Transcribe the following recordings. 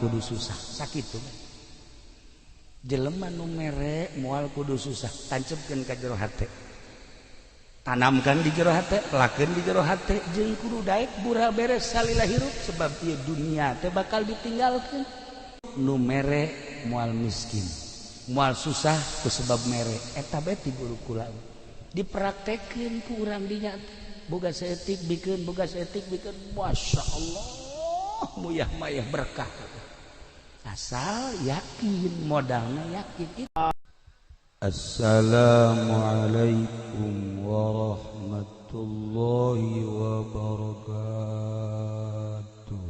kudu susah sakitu jelema nu mere moal kudu susah tancepkeun ka jero hate tanamkan di jero hate lakeun di jero hate jeung kudu daek bura beres salila hirup sebab ieu dunia teh bakal ditinggalkeun nu mere moal miskin moal susah ku sebab mere eta bae ti guru kula dipraktekeun ku urang dinya boga saeutik bikeun boga saeutik bikeun masyaallah muyah mayah berkah asal yakin modalna yakin. Assalamualaikum warahmatullahi wabarakatuh.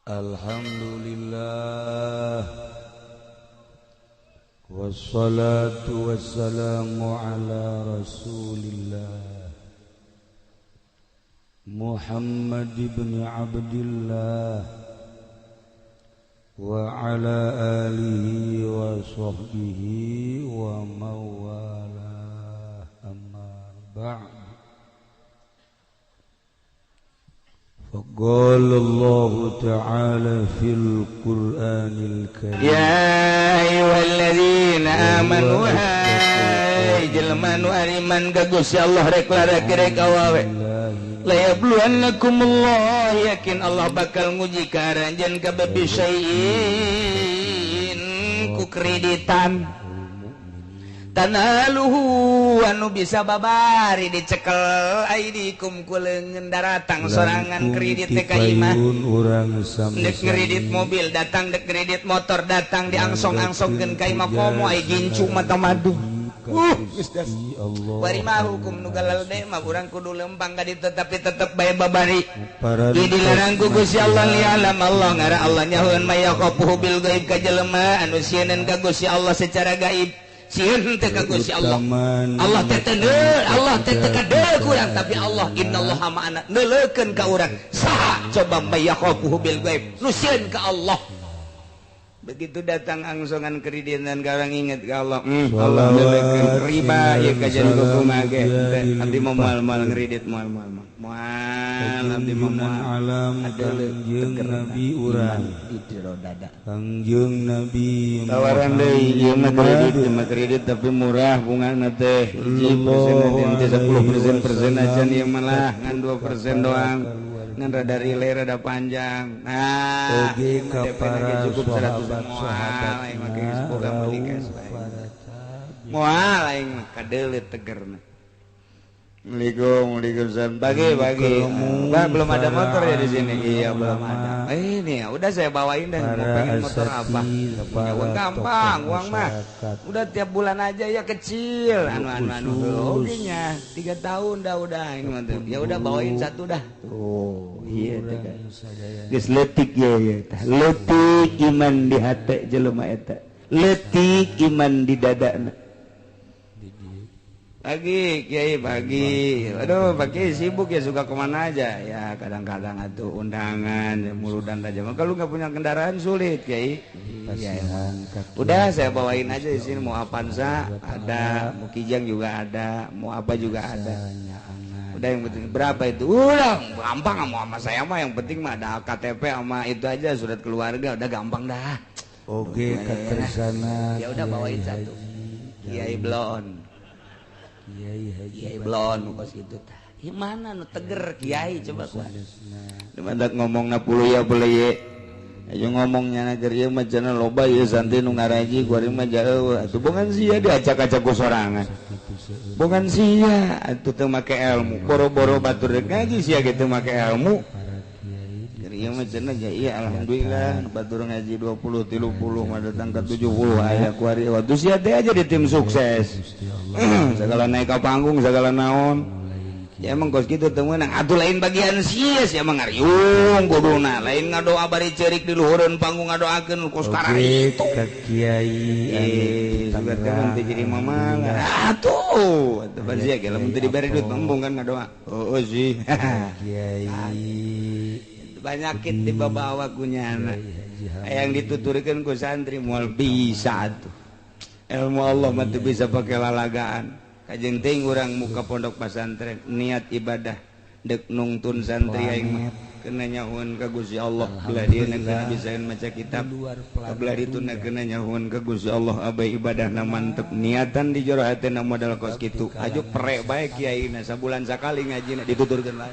Alhamdulillah wassalatu wassalamu ala rasulillah Muhammad ibn Abdillah wa ala alihi wa sahbihi wa mawalah amma ba'd. فقال الله تعالى في القرآن الكريم يا أيها الذين آمنوا هاي jelema nu ariman ka Gusti Allah rek larek rek awawe la yabluwannakum Allah yakin Allah bakal nguji ka aranjeun kabeh bisyai'in ku kreditan tanaluhu anu bisa babari dicekel aidikum ku leungeun daratang sorangan kredit teh ka imah dek kredit mobil datang dek kredit motor datang diangsong-angsongkeun ka imah komo ai gincu mata madu geus das bari mah hukum nu galelde mah urang kudu lempang ka ditu tapi tetep bae babari ieu dilarang ku Gusti Allah lialam Allah ngara Allah nyahoeun mayaqafuhu bil gaib ka jelema anu sieun ka Gusti Allah secara gaib sieun teh ka Gusti Allah. Allah teh teu Allah teh teu kadeuk urang tapi Allah innallaha ma'ana neuleukeun ka urang saha coba mayaqafuhu bil gaib nu sieun ka Allah. Begitu datang angsongan kreditan ka urang inget ka Allah, Allah neuleukeun riba ieu kajian kumaha ge abdi mah moal-moal ngredit moal-moal moal abdi mah moal alam kangjeng Nabi urang di jero dada kangjeng Nabi tawaran deui ieu mah kredit mah kredit tapi murah bungana teh 1% teh 10% persen aja ieu mah lah ngan 2% doang ngan rada relay rada panjang. Nah oge ka para cukup 100 moal aing mah geus boga meuli cash moal aing mah kadeuleut tegerna. Waalaikumsalam. Pagi pagi. Mbak belum ada motor ya di sini? Iya belum ada. Ini ya udah saya bawain dan mau pengen motor apa? Punya uang gampang, uang mah. Udah tiap bulan aja ya kecil. Anu anu anu. Oke nya 3 tahun dah udah ini mantap. Ya udah bawain satu dah. Oh iya teh. Geus leutik ya ya tah. Leutik iman di hate jelema eta. Leutik iman di dadana. Pagi, Kiai pagi. Aduh, pagi sibuk ya suka kemana aja. Ya kadang-kadang atuh undangan, muludan aja. Kalau nggak punya kendaraan sulit, Kiai. Iya. Udah saya bawain aja di sini mau Avanza ada, mau Kijang juga ada, mau apa juga ada. Udah yang penting berapa itu? Udah gampang mau sama saya mah yang penting mah ada KTP sama itu aja surat keluarga udah gampang dah. Oke, ketersana. Ya udah bawain satu. Kiai Blon. Kiai Blon kos gitu tah. Ieu mana nu teger kiai coba kuat. Dimandak ngomongna puluh ya boleh ye. Ayo ngomongnya na keur ieu mah cenah loba ieu santri nu ngaraji kuari mah jauh. Atuh bongan sia diacak-acak ku sorangan. Bongan sia atuh teu make ilmu. Boro-boro batur rek ngaji sia ge teu make ilmu. Keur ieu mah cenah ja ieu alhamdulillah nu batur ngaji 20 30 mah datang ka 70 aya kuari. Atuh sia teh aja di tim sukses. Segala naik ke panggung segala naon ya emang kos gitu teu meunang atuh lain bagian sia sia mah ngariung kuduna lain ngadoa bari ceurik di luhureun panggung ngadoakeun kos kararitu ka kiai anu teh mun teu jadi mamang atuh atuh sia ge lamun teu dibere duit embung kan ngadoa heueuh sih kiai banyakit dibawa ku nyana yang dituturkeun ku santri moal bisa atuh. Ilmu Allah mah teu bisa pakai lalagaan. Kajeun teuing urang muka pondok pasantren niat ibadah dek nungtun santri aing mah kena nyahuan ka Gusti Allah belah dieu kena bisaeun maca kitab belah dituna kena nyahuan ka Gusti Allah abai ibadahna mantep niatan di jero hatena modal kos kitu aju prek bae kiaina sabulan sakali ngajina dituturkeun bae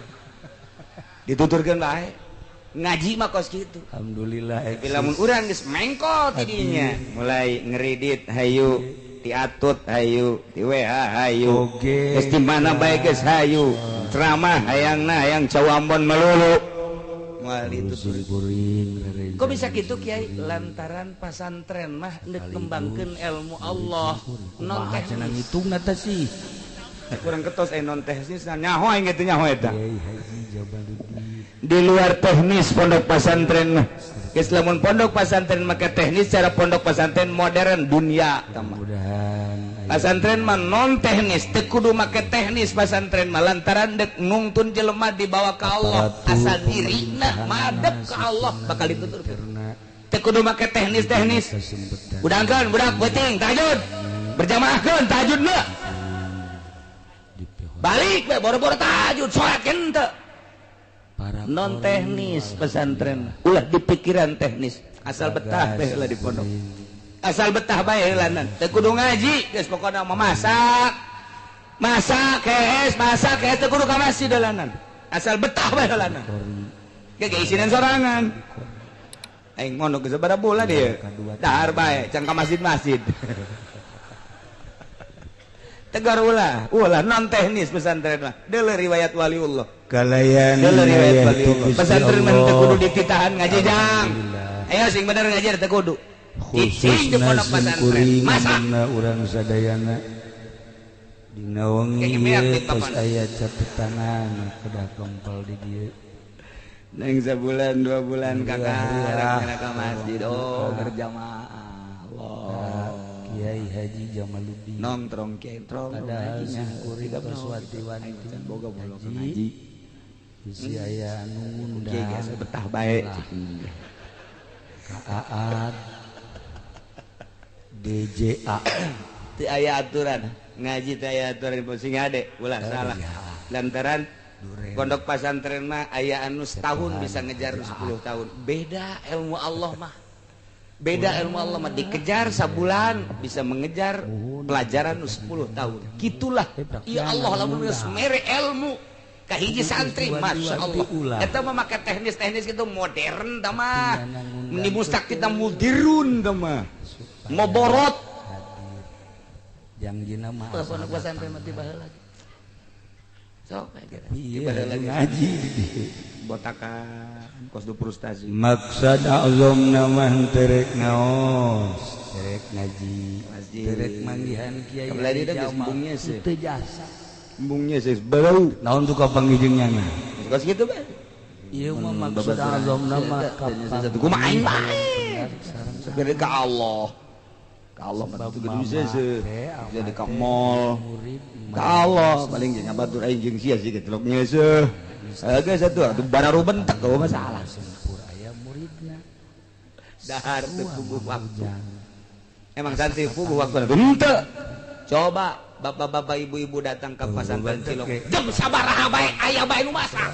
dituturkeun bae ngaji mah kos kitu. Alhamdulillah. Tapi lamun urang geus mengkol tidinya mulai ngeridit hayu diatut hayu di WA hayu geus di mana bae geus hayu ceramah hayangna hayang cawambon melulu moal ditutur. Kok bisa kitu Kiai? Lantaran pasantren mah deuk ngembangkeun ilmu Allah non teknis. Hitungna teh sih kurang ketos non teknis nyaho aing kitu nyaho eta. Kiai Haji Jamaluddin di luar teknis pondok pasantren mah. Geus lamun pondok pasantren make teknis cara pondok pasantren modern dunia tambah. Pasantren mah non teknis teu kudu make teknis pasantren mah lantaran deuk nungtun jelema dibawa ka Allah asal dirina madep ka Allah bakal dituturkeun. Teu kudu make teknis-teknis. Budangkeun budak peuting tahajud. Berjamaahkeun tahajudna. Balik we boro-boro tahajud salat henteu. Non teknis pesantren ulah dipikiran teknis asal betah bae lah di pondok asal betah bae heulanan teu kudu ngaji geus pokona mah masak masak kees teu kudu ka masjid heulanan asal betah bae heulanan ge isinan sorangan aing mondok geus sabaraha bulan ieu dahar bae can ka masjid-masjid tegar ulah ulah non teknis pesantren mah deuleu riwayat waliullah kalayan pesantren mah teu kudu dititahan ngaji jang ayo sing bener ngaji teu kudu khususna simkuring mana urang sadayana dina wengi ieu tos aya catetanana kedah kempel di dieu neng sabulan dua bulan kakak ka masjid oh berjamaah Allah Kiai Haji Jamaluddin nongtrong kiai trong padahal simkuring tos wanti-wanti boga bolong ngaji bisi aya anu ngundang kiai geus betah bae KAA DJA teu aya aturan ngaji teu aya aturan sing hade ulah salah lantaran pondok pasantren mah aya anu setahun bisa ngejar 10 tahun beda ilmu Allah mah beda ilmu Allah mah dikejar sabulan bisa mengejar pelajaran 10 tahun gitulah ya Allah lamun geus mere ilmu kahiji santri masya Allah eta mah make teknis-teknis gitu modern tah mah meni mustak kita mudirun tah mah moborot jangjina mah pondok pesantren mah tiba heula sok tiba heula ngaji botakan kos du frustasi maksad azamna mah terek naos terek ngaji terek manggihan kiai embungnya sih teu jasa embungnya sih bau naon tuh kapanggijengnya mah kos kitu bae ieu mah maksud azamna mah kumaha aing bae segede ka Allah ka Allah mah teu kudu bisa jadi ka mall ka Allah paling jeung ngabatur aing jeung sia sih getlok nyeuseuh geus atuh bararu bentek eueuh masalah sempur aya muridna dahar teu puguh waktu emang santri puguh waktu henteu coba bapak-bapak ibu-ibu datang ke pesantren Cilok jam sabaraha bae aya bae nu masak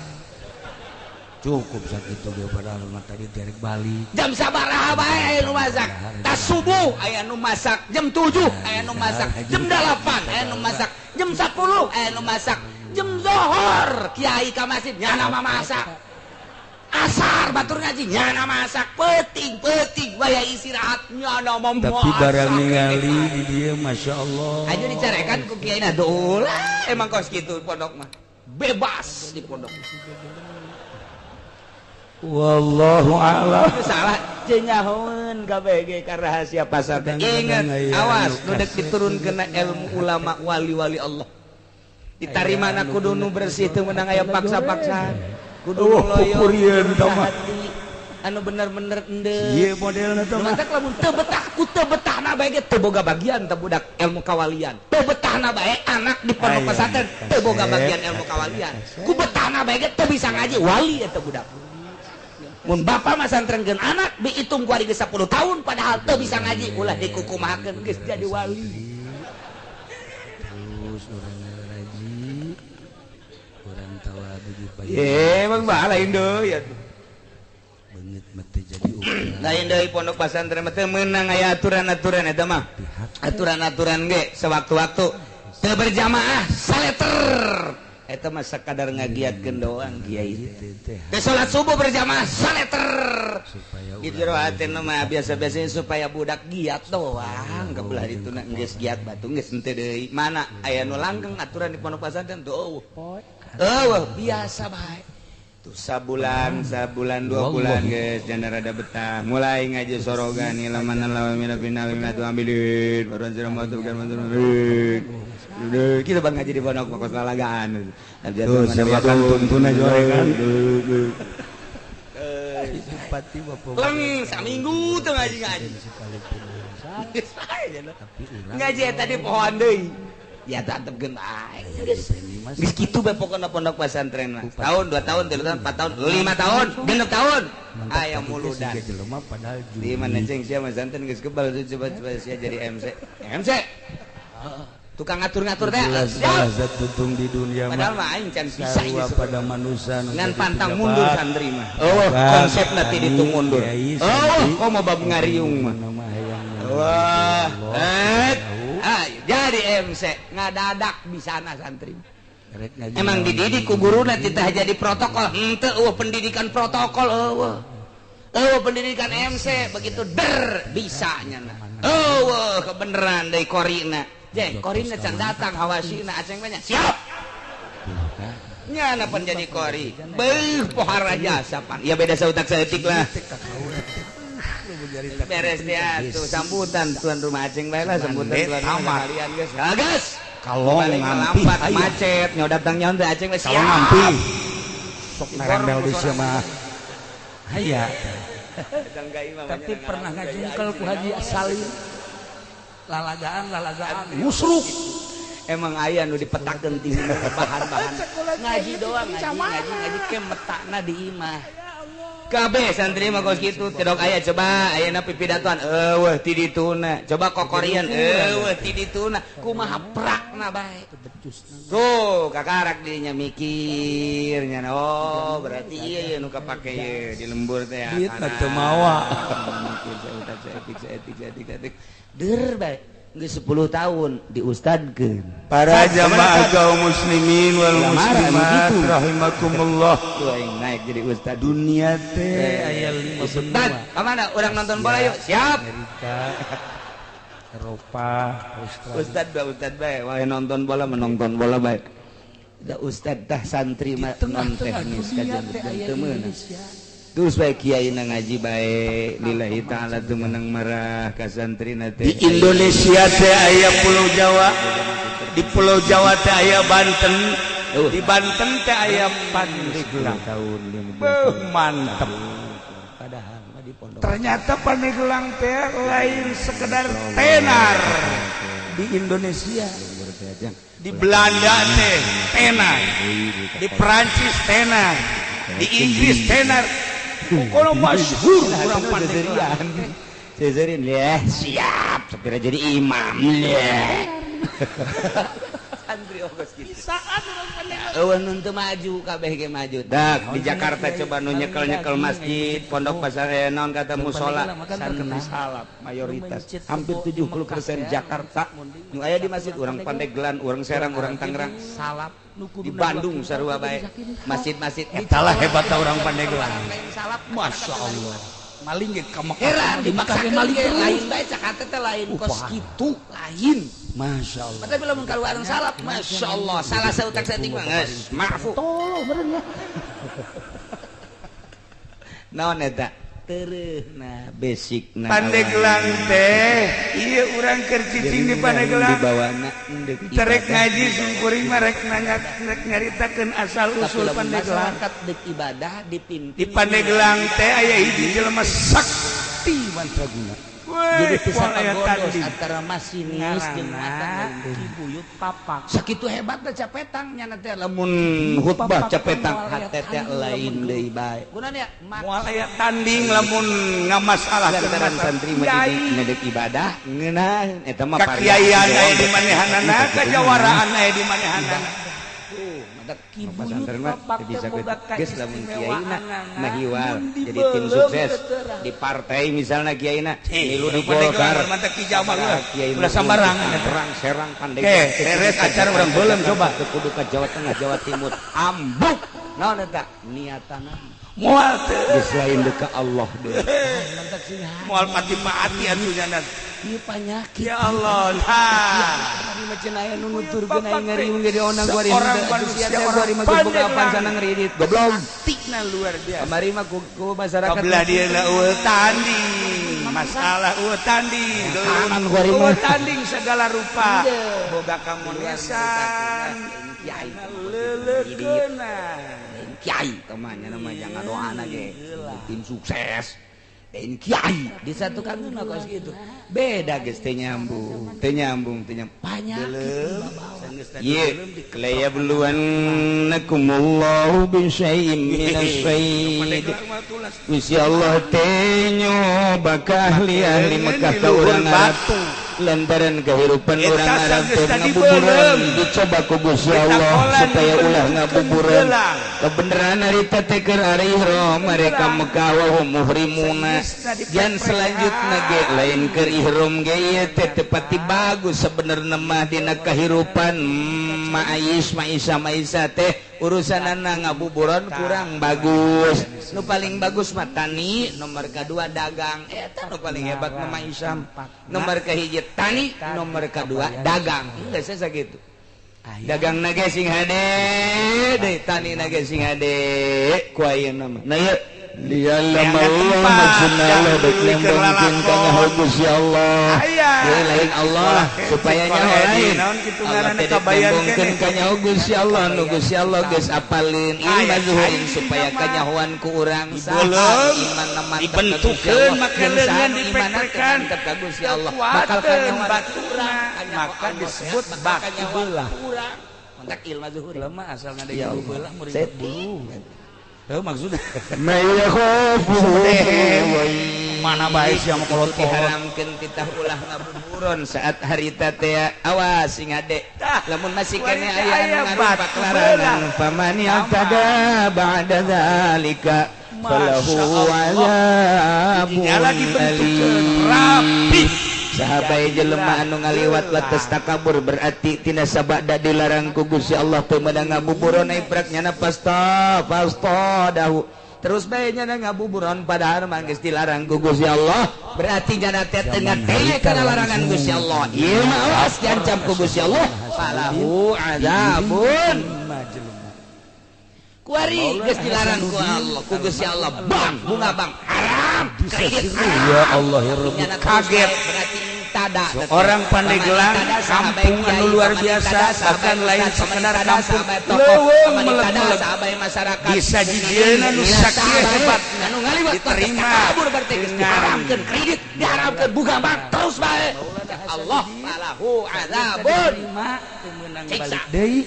cukup sakitu ge padahal mah tadi derek balik jam sabaraha bae aya nu masak tas subuh aya nu masak jam 7 aya nu masak jam 8 aya nu masak jam 10 aya nu masak jam zohor kiai ka masjid nyana mah masak asar batur ngaji nyana masak peuting-peuting waya istirahat nyana mah masak tapi barang ningali di dieu masyaallah aja dicarekan ku kiai na ulah emang kos kitu pondok mah bebas di pondok. Wallahu a'lam. Itu salah cenyahoeun KBG ka rahasia pasar. Ingat, awas nu deuk diturunkeun ilmu ulama wali-wali Allah. Ditarimana kudu nu bersih teu meunang aya paksa-paksaan. Kudu loyo hati anu bener-bener endeu. Ieu modelna teh mah. Matak lamun teu betah ku teu betahna bae ge teu boga bagian teh budak ilmu kawalian. Teu betahna bae anak di pondok pesantren teu boga bagian ilmu kawalian. Ku betahna bae ge teu bisa ngaji wali eta budak. Mun bapak masantrenkeun anak dihitung ku ari geus 10 tahun padahal teu bisa ngaji ulah dikukumahakeun geus jadi wali. Terus Ye emang mah lain deui atuh. Beungeut mah teu jadi ukuran. Lain deui pondok pesantren mah teu meunang aya aturan-aturan eta mah. Aturan-aturan ge sewaktu-waktu teu berjamaah saleter. Eta mah sakadar ngagiatkeun doang kiai teh. Teu salat subuh berjamaah saleter. Supaya Di jero hatena mah biasa-biasanya supaya budak giat doang kebelah dituna geus giat batu geus henteu deui. Mana aya nu langgeng aturan di pondok pesantren tuh eueuh. Eueuh biasa bae. Tuh sabulan, sabulan 2 bulan geus janda rada betah. Mulai ngaji sorogan ila mana lawa mina bina mina tu ambilin. Baruan sirah matu bukan mantu. Kita bang ngaji di pondok kos lalagaan. Tuh siapa tuntuna jorekan. Simpati bapak. Leng saminggu tuh ngaji-ngaji. Ngaji tadi pohon deui. Ya tetep bae. Geus kitu bae pokona pondok pesantren mah. Tahun, 2 tahun, 3 tahun, 4 tahun, 5 tahun, 6 tahun. Aya muludan. Di mana ceng sia mah santen geus kebal coba-coba sia jadi MC. MC. Tukang ngatur-ngatur teh. Jelas tutung di dunia mah. Padahal mah aing can bisa ieu pada manusia ngan pantang mundur santri mah. Oh, konsep nanti ditu mundur. Oh, komo bab ngariung mah. Wah, jadi MC ngadadak bisana santri. Emang dididik ku guruna titah jadi protokol. Henteu eueuh pendidikan protokol eueuh. Eueuh pendidikan MC begitu der bisa nyana. Eueuh kebeneran deui korina. Jeng, korina can datang hawasina aceng banyak. Siap. Nyana pan jadi kori. Beuh pohara jasa pan. Ya beda sautak saeutik lah. Beres dia tuh sambutan tuan rumah aceng bae lah sambutan tuan rumah kalian geus. Geus. Kalau ngampi macet nyo datang nyaon teh aceng bae. Kalau ngampi sok narembel di sia mah. Aya. Tapi pernah ngajungkel ku Haji Salim. Lalagaan musruk. Emang aya nu dipetakeun ti bahan-bahan. Ngaji doang ngaji ke metakna di imah. Kabeh santri mah kos kitu teu aya coba ayeuna pipidatuan eueuh ti dituna coba kokorian eueuh ti dituna kumaha prakna bae tuh kakarak dinya mikir nya oh berarti ieu nu kapake ieu di lembur teh duit teu mawa mikir saeutik saeutik saeutik saeutik deur bae geus 10 tahun diustadkeun. Para jamaah kaum muslimin wal muslimat rahimakumullah. Tuh aing naik jadi ustad. Dunia teh aya 5 benua. Ka mana urang nonton bola yuk? Siap. Amerika, Eropa, Australia. Ustad dua ustad bae, wae nonton bola menonton bola bae. Da ustad tah santri mah non teknis kajian teu meunang. Terus bae kiai na ngaji bae lillahi ta'ala teu meunang marah ka santrina teh. Di Indonesia teh aya Pulau Jawa, di Pulau Jawa teh aya Banten, di Banten teh aya Pandeglang. Beuh mantep. Padahal mah di pondok. Ternyata Pandeglang teh lain sekedar tenar di Indonesia. Di Belanda teh tenar, di Perancis tenar, di Inggris tenar. Pokoknya masyhur urang Pandeglang. Cezerin ya, siap segera jadi imam ya. Santri ogos kitu. Bisaan urang Pandeglang. Eueuh nu teu maju kabeh ge maju. Dak di Jakarta coba nu nyekel-nyekel masjid, pondok pasar naon kata musola, santri salaf mayoritas hampir 70% Jakarta nu aya di masjid urang Pandeglang, urang Serang, urang Tangerang, salaf di Bandung sarua bae masjid-masjid eta lah hebatna urang Pandeglang. Masya Allah. Maling ge ka Mekah. Heran dipaksakeun maling lain bae cak hate teh lain kos kitu lain. Masya Allah. Tapi lamun kaluar salaf Masya Allah salah sautak saeutik mah geus maafu. Tolong meureun ya. Naon eta? Tereuhna basicna Pandeglang teh ieu urang keur cicing di Pandeglang dibawana endek terek ngaji sungkuring mah rek nanya rek nyaritakeun asal usul Pandeglang. Masyarakat dek ibadah dipimpin di Pandeglang teh aya hiji jelema sakti mandraguna. Jadi pisah pagodos antara masinis jeung mata Ki Buyut Papak. Sakitu hebatna capetang nyana teh lamun khutbah capetang hate teh lain deui bae. Gunana ya moal aya tanding lamun ngamasalahkeun santri mah di ibadah ngeunah eta mah kakiaian aya di manehanana kajawaraan aya di manehanana. Tuh, mata Ki Buyut pesantren mah Papak teu teh bisa boga gitu. Geus lamun kiaina kaistimewaanana mahiwal mun jadi tim dibeuleum sukses teu terang. Di partai misalnya kiaina milu di Urang Pandeglang, Golkar. mantap Ki Jamal ulah. Kiai Ulah sambarangan eta. Serang Serang Pandeglang. Ke, beres acara urang beuleum coba. Teu kudu ka Jawa Tengah, Jawa Timur. Ambuk. Naon eta? Niatana Moal teu. Geus lain deuk ka Allah deui. Mantap sing Moal pati-pati atuh nya. Ieu panyakit. Ya Allah. Nah. Tadi mah cenah aya nu nuturkeun aing ngariung ge dionang ku ari Seorang henteu. Atuh sia manusia, teh ku orang ari mah geus boga Pandeglang. Sana ngeridit goblok. Tikna luar biasa. Kamari mah ku masyarakat Kabelah dia na eueuh tanding. Masalah eueuh tanding. Kanan ku ari mah. Eueuh tanding segala rupa. Boga kamonesan. Kiai Leuleukeunan. Kiai temannya nama jangan doana ge tim sukses lain kiai disatukan mah kos gitu beda geus teu nyambung teu nyambung teu nyambung. Panyakit. Ye, layabluwannakumullahu bisyai'in minas sayd. Gusti Allah teh nyoba ka ahli-ahli Mekah ka urang Arab lantaran kehidupan Eta orang Arab sanggeus teh tadi ngabuburan beuleum. Dicoba ku Gusti Eta Allah kolan supaya ulah dibentukkeun ngabuburan. Belang. Kebenaran harita teh keur ari ihram mereka Mekah wa hum muhrimuna. Jan selanjutna ge lain keur ihram ge ieu teh teu pati bagus sebenarnya mah dina kahirupan maais maisa maisa teh urusanana ngabuburan kurang bagus. Nu paling bagus mah tani, nomor kedua dagang, eta nu paling hebat mah maisa. Nomor kahiji tani, nomor kedua dagang, geus sakitu. Dagang nage sing hade deui, tani nage sing hade ku ayeuna mah. Nah ieu Liyalam Allah maksudna Allah dek nembongkeun ka nyaho Gusti Allah. Aya. Deui lain Allah supaya nyaho lain. Naon kitu Allah ngaranna teh dek kabayan nembongkeun keneh. ka nyaho Gusti Allah nu Gusti Allah geus apalin ilmu zuhurin supaya kanyahoan ku urang saha Dibeuleum, imanna mantep ka Gusti dibentukkeun Allah, make jeung leungeun saha nu imanna teu dipeprekan. mantep ka Gusti Allah bakal Kekuatan kanyahoan batuna, urang, maka kanyaho Allah disebut bakal batu kanyahoan belah. urang. Kontak ilmu zuhurin. Lemah asal ngada Ya bulu Allah. belah murid Setting. bulu. Heuh maksudnya. May yakhafu Mana bae sia mah kolot-kolot. Diharamkeun titah ulah ngabuburon saat harita teh, awas sing hade lamun masih kene Kuari teh aya aya anu ngarupak batu larangan belah. faman ya'tada ba'da zalika falahu Masya Allah. azabun Dinyala dibentukkeun alim. rapi. Sahabat jelema anu ngaliwat lates takabur berarti tina sabada dilarang ku Gusti Allah teu meunang ngabuburon iprak nyana pasta pasta dahu terus bae nyana ngabuburon padahal mah geus dilarang ku Gusti Allah berarti nyana teh teu ngateye kana larangan Gusti Allah ieu mah awas diancam ku Gusti Allah falahu azabun. Kuari geus dilarang ku Allah ku Gusti Allah, bang bunga bang haram, kredit haram. Ya Allah ya Rabbi. Nyana terus Kaget. bae, berarti tada Seorang Pandeglang, kampung anu luar biasa, bahkan lain sekedar kampung, leuweung meleg-meleg. Masyarakat Bisa jidieuna nu sakieu hebat. anu ngaliwat Diterima kabur berarti geus dengan- diharamkeun kredit, diharamkeun bunga bank terus bae Allah falahu azabun. Diterima teu meunang Siksa. balik deui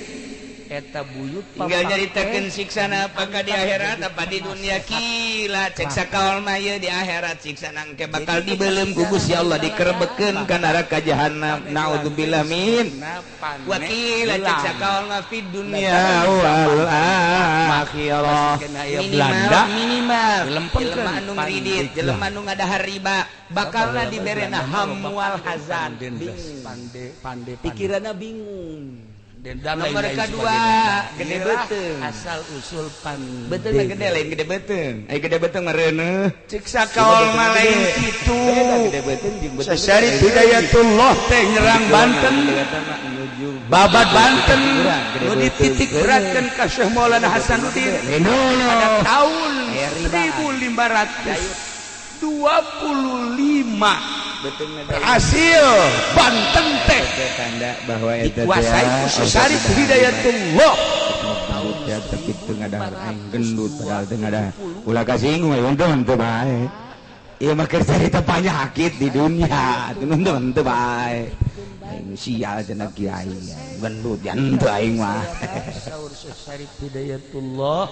eta buyut Tinggal papak nyaritakeun teh. siksana apakah di akhirat apa di dunia kila cek sakaol mah ieu di akhirat siksa nangke bakal dibeuleum ku Gusti Allah dikerebekeun ka neraka jahanam, naudzubillah min. Wakila cek sakaol mah fid dunya wal akhirah. Minimal Belanda, minimal dilempengkeun. jelema anu ngridit jelema anu ngadahar riba bakalna diberena hamwal hazan, bingung. Pande pande Pikiranna bingung. Dan Nomor lain-lain kedua sebagainya. gede Inilah beuteung. Asal usul pande. Betul mah gede lain gede beuteung. Ai gede beuteung mah reuneuh. Cek sakaol mah lain kitu. Beda gede beuteung jeung beuteung. Syarif Hidayatullah teh nyerang Banten, babat Banten nu dititik beratkan ka Syekh Maulana Hasanuddin pada tahun 1525 berhasil Banten teh Tanda bahwa eta dikuasai ku Syekh Syarif Hidayatullah. Ya tapi teu ngadahar aing gendut padahal teu ngadahar. Ulah kasinggung aya untung teu bae. Ieu mah keur carita penyakit di dunia, teu nonton teu bae. Aing sial cenah kiai gendut ya henteu aing mah. Saur Syekh Syarif Hidayatullah.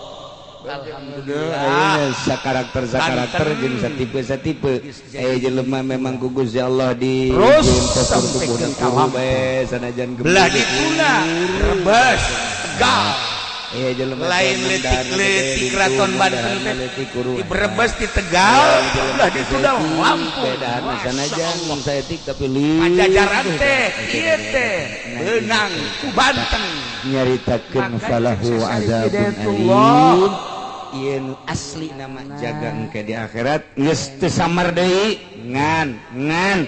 Alhamdulillah. Ayeuna sakarakter sakarakter jeung satipe satipe. Jelema memang ku Gusti Allah di Terus sampai ke bae sanajan belah dituna rebes. Tegal. Iya jelema lain leutik-leutik Keraton Banten teh di Brebes di Tegal ulah di udah Lampung. Sanajan saeutik tapi lieur. Pajajaran teh ieu teh beunang ku Banten. Nyaritakeun falahu azabun alim. Ieu nu asli nama jaga engke di akhirat geus teu samar deui ngan ngan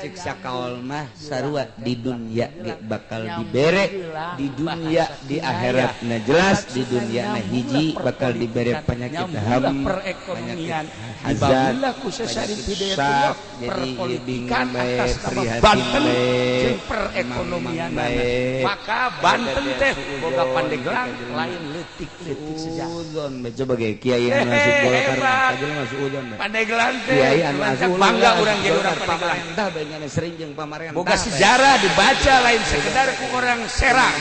cek sakaol mah sarua di dunia ge bakal dibere di dunia di akhirat na jelas di dunia na hiji bakal dibere penyakit ham perekonomian azab penyakit sak jadi perpolitikan bingung bae atas nama prihatin Banten bae jeung perekonomian bae maka Banten teh boga Pandeglang lain leutik-leutik sejarah suudzon bae coba ge kiai anu asup Golkar mah kajeun mah suudzon bae Pandeglang teh kiai anu asup bangga urang jadi urang Pandeglang pamarentah bae nyana sering jeung pamarentah boga sejarah dibaca lain sekedar ku orang Serang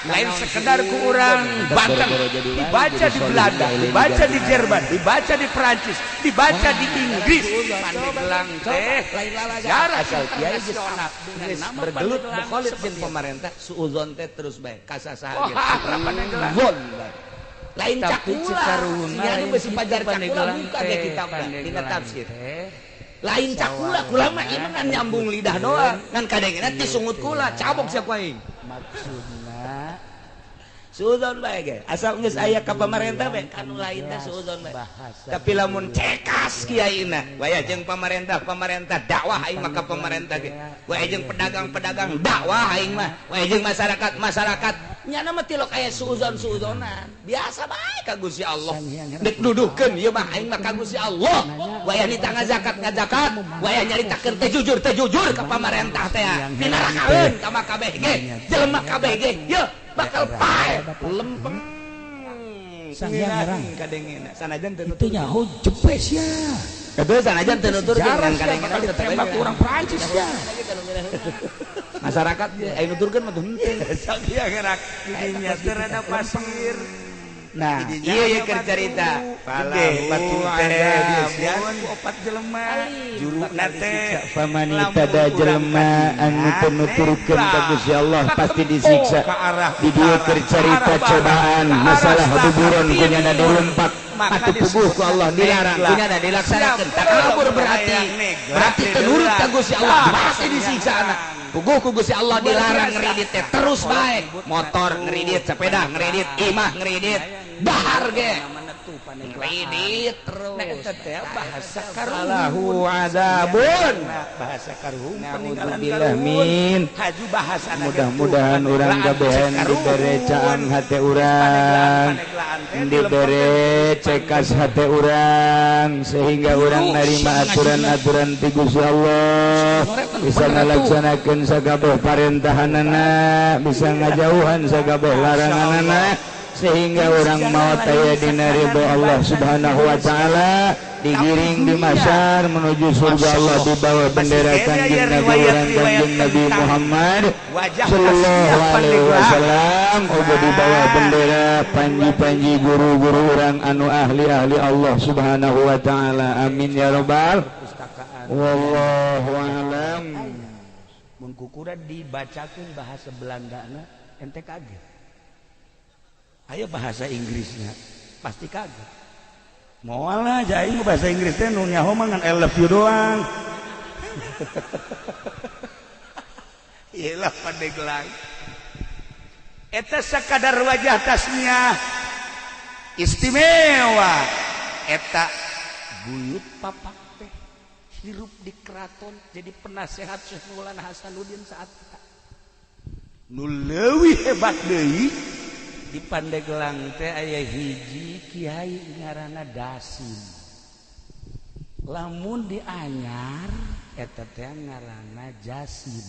lain sekedar ku orang Banten dibaca di Belanda dibaca di Jerman dibaca di Perancis dibaca di Inggris. Pandeglang teh sejarah asal kiai geus internasional dengan geus nama bergelut Pandeglang mukhalif jeung seperti pamarentah suudzon teh terus bae kasasaha ge Pandeglang suudzon bae lain tapi cakula Cikaruna nya beusi pajar cakula buka ge kitabna dina tafsir lain cakula kula mah ieu mah ngan nyambung lidah doang ngan kadengena ti sungut kula cabok sia ku aing maksudna suudzon bae ge asal geus aya ka pamarentah bae kanu lain teh suudzon bae tapi lamun cekas kiaina waya jeung pamarentah pamarentah dakwah aing mah ka pamarentah ge waya jeung pedagang-pedagang dakwah aing mah waya jeung masyarakat masyarakat nyana mah tilok aya suudzon-suudzonan biasa bae ka Gusti Allah dek duduhkeun ieu mah aing mah ka Gusti Allah waya nita ngazakat ngazakat waya nyaritakeun teh jujur ka pamarentah teh dinarakaeun ka kabeh ge jelema kabeh ge yeuh bakal pae lempeng Sanghyang herang kadengena sanajan teu itu nyaho jepes ya Betul sanajan teu nuturkeun sejarah ngan sia kadengena bakal ditembak ku orang Perancis ya masyarakat ge aya nuturkeun mah teu henteu Sanghyang herang didinya teh rada pasir. Nah, iya ya keur carita. Gede batu teh dieusian ku opat jelema juruna teh Famanita da jelema anu teu nuturkeun ka Gusti Allah pasti disiksa. Di dieu keur carita cobaan masalah buburon kunyana dirumpak atuh puguh ku Allah dilarang kunyana dilaksanakeun takabur berarti berarti teu nurut ka Gusti Allah pasti disiksa anak. Puguh ku Gusti Allah dilarang ngeridit teh terus bae motor ngeridit sepeda ngeridit imah ngeridit dahar ge ngeridit terus eta teh bahasa karuhun azabun bahasa karuhun peninggalan Naudzubillah min haju bahasa mudah-mudahan urang kabehan dibere caang hate urang dibere cekas hate urang sehingga urang narima aturan-aturan ti Gusti Allah bisa ngalaksanakeun sakabeh parentahanana bisa ngajauhan sakabeh laranganana sehingga orang maut aya dina ridho Allah Subhanahu wa taala digiring di mahsyar menuju surga Allah di bawah bendera Kanjeng Nabi urang Kanjeng Nabi Muhammad sallallahu alaihi wasallam oge di bawah bendera panji-panji guru-guru urang anu ahli-ahli Allah Subhanahu wa taala. Amin ya rabbal wallahu alam. Mun kukuran dibacakeun bahasa Belandana ente kaget. Ayo bahasa Inggrisnya pasti kaget. Moal lah aing bahasa Inggris teh nu nyaho mah ngan I love you doang. Iyalah Pandeglang. Eta sakadar wajah tasmiah istimewa eta buyut papak teh hirup di keraton jadi penasehat Syekh Maulana Hasanuddin saat eta. Nu leuwih hebat deui di Pandeglang teh aya hiji kiai ngaranna Dasim. Lamun di anyar eta teh ngaranna Jasim.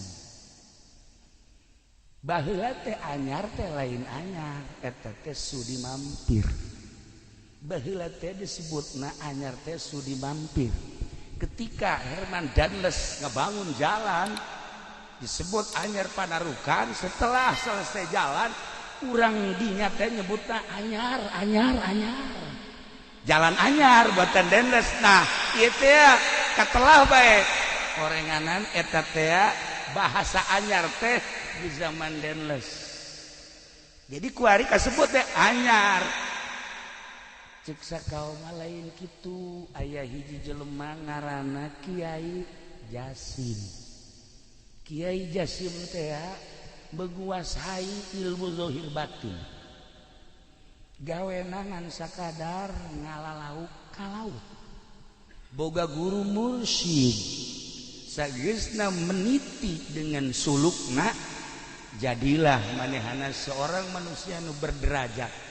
Baheula teh anyar teh lain anyar, eta teh sudi mampir. Baheula teh disebutna anyar teh sudi mampir. Ketika Herman Danles ngebangun jalan disebut Anyar Panarukan, setelah selesai jalan urang dinya teh nyebutna anyar anyar anyar jalan anyar buatan Dendes. Nah ieu teh katelah bae orenganan eta teh bahasa anyar teh di zaman Denles. Jadi kuari kasebut teh anyar. Cek sakaum lain kitu, aya hiji jelema ngaranna Kiai Jasim. Kiai Jasim teh menguasai ilmu zahir batin. Gawena ngan sakadar ngalalauk ka laut. Boga guru mursyid. Sageusna meniti dengan sulukna, jadilah manehana seorang manusia nu berderajat.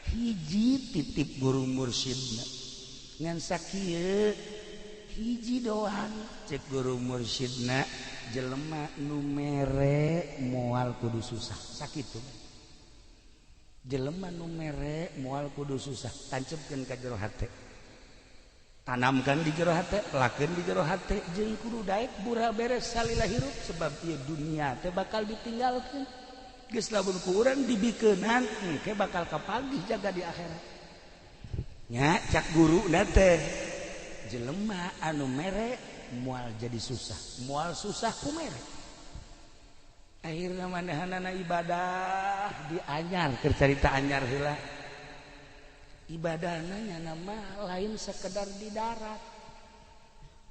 Hiji titip guru mursyidna ngan sakieu hiji doang, cek guru mursyidna, jelema nu mere moal kudu susah. Sakitu jelema nu mere moal kudu susah. Tancepkeun ka jero hate, tanamkan di jero hate, lakeun di jero hate, jeung kudu daek bura beres salila hirup, sebab ieu dunia teh bakal ditinggalkeun. Geus lamun ku urang dibikeunan engke bakal kapagih jaga di akhirat. Nya cak guru teh, jelema anu mere moal jadi susah, moal susah ku mere. Akhirna manehanana ibadah di anyar, keur carita anyar heula. Ibadahna nya mah lain sekedar di darat.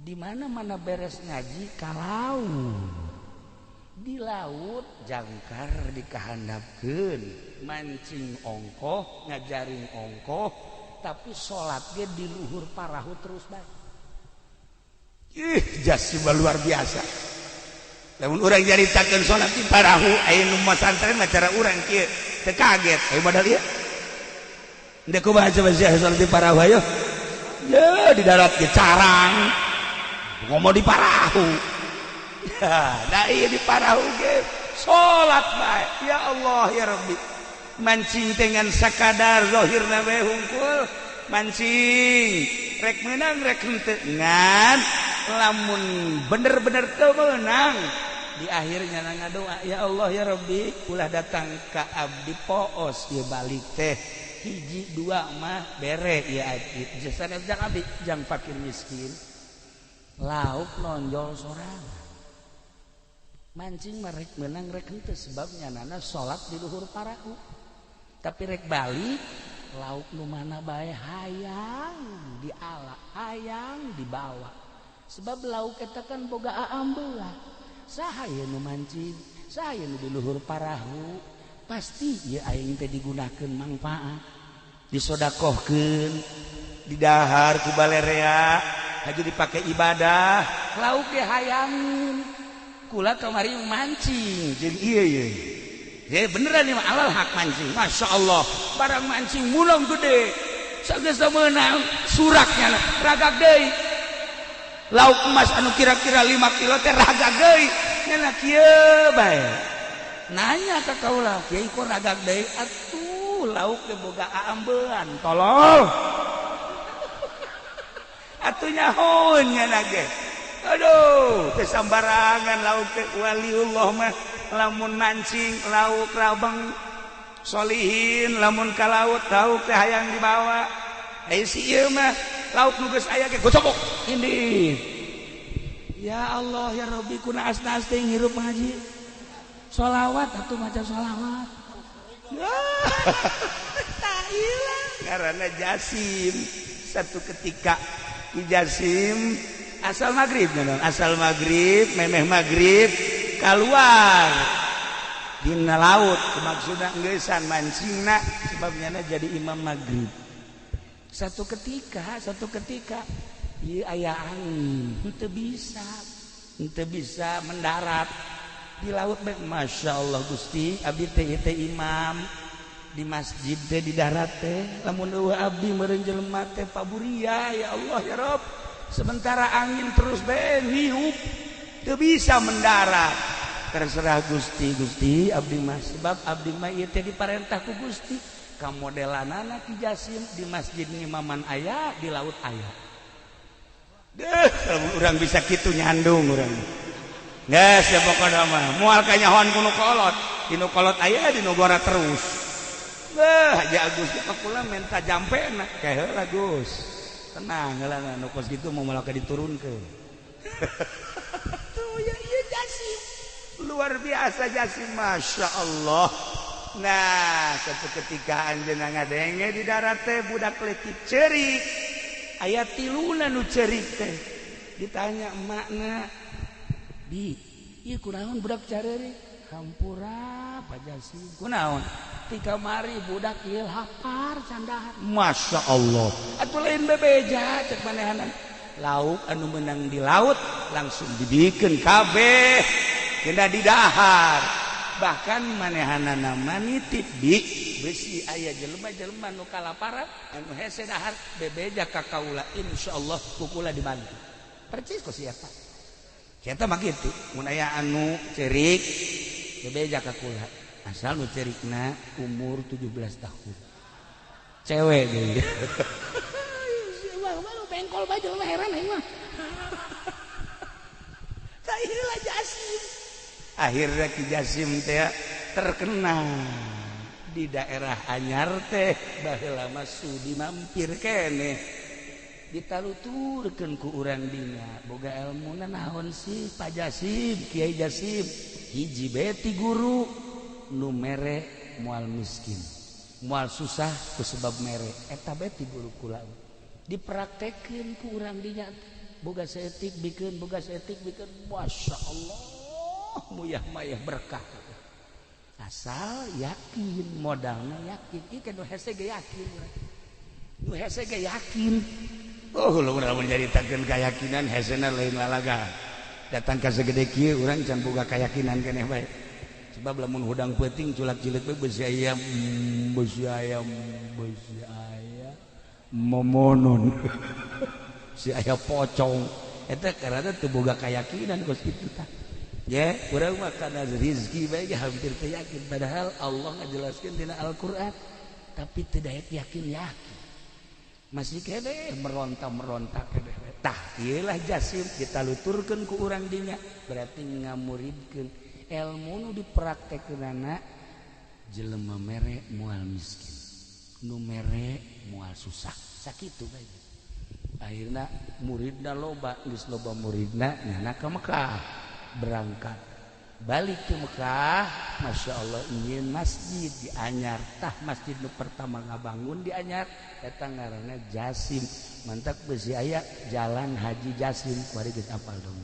Di mana-mana beres ngaji ka laut. Di laut jangkar dikahandapkeun, mancing ongkoh, ngajaring ongkoh, tapi salat ge di luhur parahu terus bae. Ih, Jasim luar biasa. Lamun urang nyaritakeun salat di parahu, aya nu masantren mah cara urang kieu, teu kaget. Ayo modal ieu. Ndek kumaha coba sia salat di parahu ayo. Ya di darat ge carang. Ngomong di parahu. Ya, da ieu di parahu ge salat bae. Ya Allah ya Rabbi. Mancing dengan sakadar zahirna bae hungkul. Mancing rek meunang rek henteu, ngan lamun bener-bener teu meunang di akhirnya ngadoa, ya Allah ya Rabbi, ulah datang ka abdi poos ieu balik teh hiji dua mah bere ieu abdi jasa jang abdi jang fakir miskin. Lauk nonjol sorangan, mancing mah rek meunang rek henteu, sebabnya nana salat di luhur parahu, tapi rek balik lauk nu mana bae hayang diala, hayang dibawa, sebab lauk eta kan boga aambeula. Saha ieu nu mancing, saha ieu nu di luhur parahu, pasti ieu aing teh digunakeun mangfaat, disodakohkeun, didahar ku balerea, haju dipake ibadah. Lauk ge hayangin, kula kamari mancing jeung ieu ieu. Ya beneran nih alal hak mancing, masya Allah, barang mancing mulung gede, sageus meunang suraknya ragag deui. Lauk emas anu kira-kira 5 kilo teh ragag deui, nya kieu bae. Nanya ka kaula, kiai kok ragag deui? Atuh lauk teh boga aambean, tolol. Atuh nyahoeun nya ge. Aduh, teh sambarangan lauk teh. Waliullah mah lamun mancing lauk rabeng solihin, lamun ka laut lauk teh hayang dibawa. Aya si ieu mah lauk nu geus aya ge gocobok indit. Ya Allah ya Rabbi, kuna asna teh ngirup ngaji. Sholawat atuh maca sholawat. Tak ilang karena Jasim. Satu ketika Ki Jasim asal maghrib, asal maghrib, memeh maghrib keluar dina laut, maksudna ngeusan mancingna, sebabnya jadi imam maghrib. Satu ketika ieu aya angin, henteu bisa mendarat di laut bae. Masya Allah Gusti, abdi teh teh imam di masjid teh di darat teh, lamun eueuh abdi meureun jelema teh paburia, ya Allah ya Rabb. Sementara angin terus bae niup, teu bisa mendarat. Terserah Gusti, Gusti abdi mah, sebab abdi mah ieu teh diparentah ku Gusti. Kamodelanana Ki Jasim di masjid ngimaman aya, di laut aya. Deh, urang bisa kitu nyandung urang. Geus ya pokona mah, moal kanyahoan ku nu kolot, di nu kolot aya, di nu gora terus. Beuh, Haji Agus ka kula menta jampena, kae heula Gus. Tenang heula nu kos kitu mau malah diturunkeun. Tuh ya ieu Jasim. Luar biasa Jasim, Masya Allah. Nah, suatu ketika anjeunna ngadenge di darat teh budak leutik ceurik. Aya tiluna nu ceurik teh. Ditanya emakna, "Bi, ieu kunaon budak careurik?" Hampura Pak Jasim. Kunaon? Ti kamari budak ieu lapar can dahar. Masya Allah. Atuh lain bebeja cek manehanan. Lauk anu menang di laut langsung dibikeun kabeh kena didahar. Bahkan manehanana mah nitip bi besi aya jelema-jelema nu kalaparan anu hese dahar bebeja ka kaula, insyaallah ku kula dibantu. Percis ku si eta. Si eta mah kitu, mun aya anu ceurik bebeja ka kula. Asal nu ceurikna umur 17 tahun. Cewek deui. Bengkol bae jelema heran aing mah. Tah ieu Jasim. Akhirnya Ki Jasim teh terkenal di daerah Anyar teh baheula mah sudi mampir keneh. Ditaluturkeun ku urang dinya, boga elmuna naon sih Pak Jasim, Kiai Jasim. Hiji beti guru nu mere moal miskin, moal susah ku sebab mere. Eta beti guru kula. Dipraktekeun ku urang dinya, boga saeutik bikeun, boga saeutik bikeun, Masya Allah muyah mayah berkah. Asal yakin, modalna yakin. Ieu kan nu hese ge yakin urang. Nu hese ge yakin. Oh, lamun lamun nyaritakeun keyakinan hesena lain lalaga. Datang ka segede kieu urang can boga keyakinan keneh bae. Sebab lamun hudang peuting culak cileuk we beusi ayam, beusi ayam, beusi ayam. Momonon si aya pocong eta karena teu boga keyakinan kos kitu tah. Ya, urang mah kana rezeki bae hampir teu yakin, padahal Allah ngajelaskeun dina Al-Qur'an tapi teu daek yakin-yakin. Masih keneh meronta-meronta keneh. Tah, ieu lah Jasim ditaluturkeun ku urang dinya, berarti ngamuridkeun ilmu nu dipraktekkeunana jelema mere moal miskin, nu mere moal susah. Sakitu bae. Akhirna muridna loba, geus loba muridna nyana ka Mekah, berangkat balik ke Mekah, Masya Allah ingin masjid di Anyar. Tah masjid nu pertama ngabangun di Anyar eta ngaranna Jasim. Mantak besi aya Jalan Haji Jasim, kuari geus apal dong.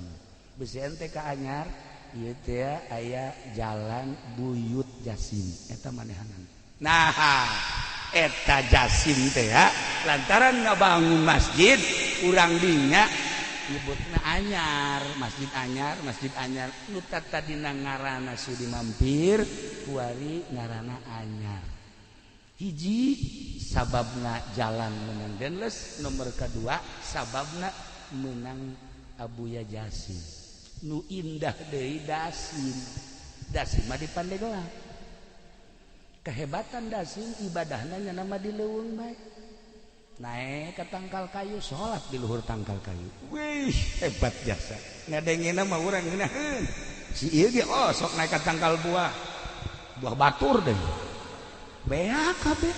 Besi ente ka Anyar ieu teh aya Jalan Buyut Jasim, eta manehanan. Nah, eta Jasim teh ya, lantaran ngabangun masjid urang dinya nyebutna Anyar, Masjid Anyar, Masjid Anyar. Nu tadina ngaranna sudi mampir, kuari ngaranna Anyar. Hiji sababna jalan menang Denles, nomor kedua sababna menang Abuya Jasim. Nu indah deui Dasim. Dasim mah di Pandeglang. Kehebatan Dasim ibadahna nya nama di leuweung bae. Naik ke tangkal kayu, sholat di luhur tangkal kayu. Wih, hebat jasa. Ngadengena mah urang ngeunaheun. Si ieu ge oh sok naik ke tangkal buah. Buah batur deh. Beak kabeh.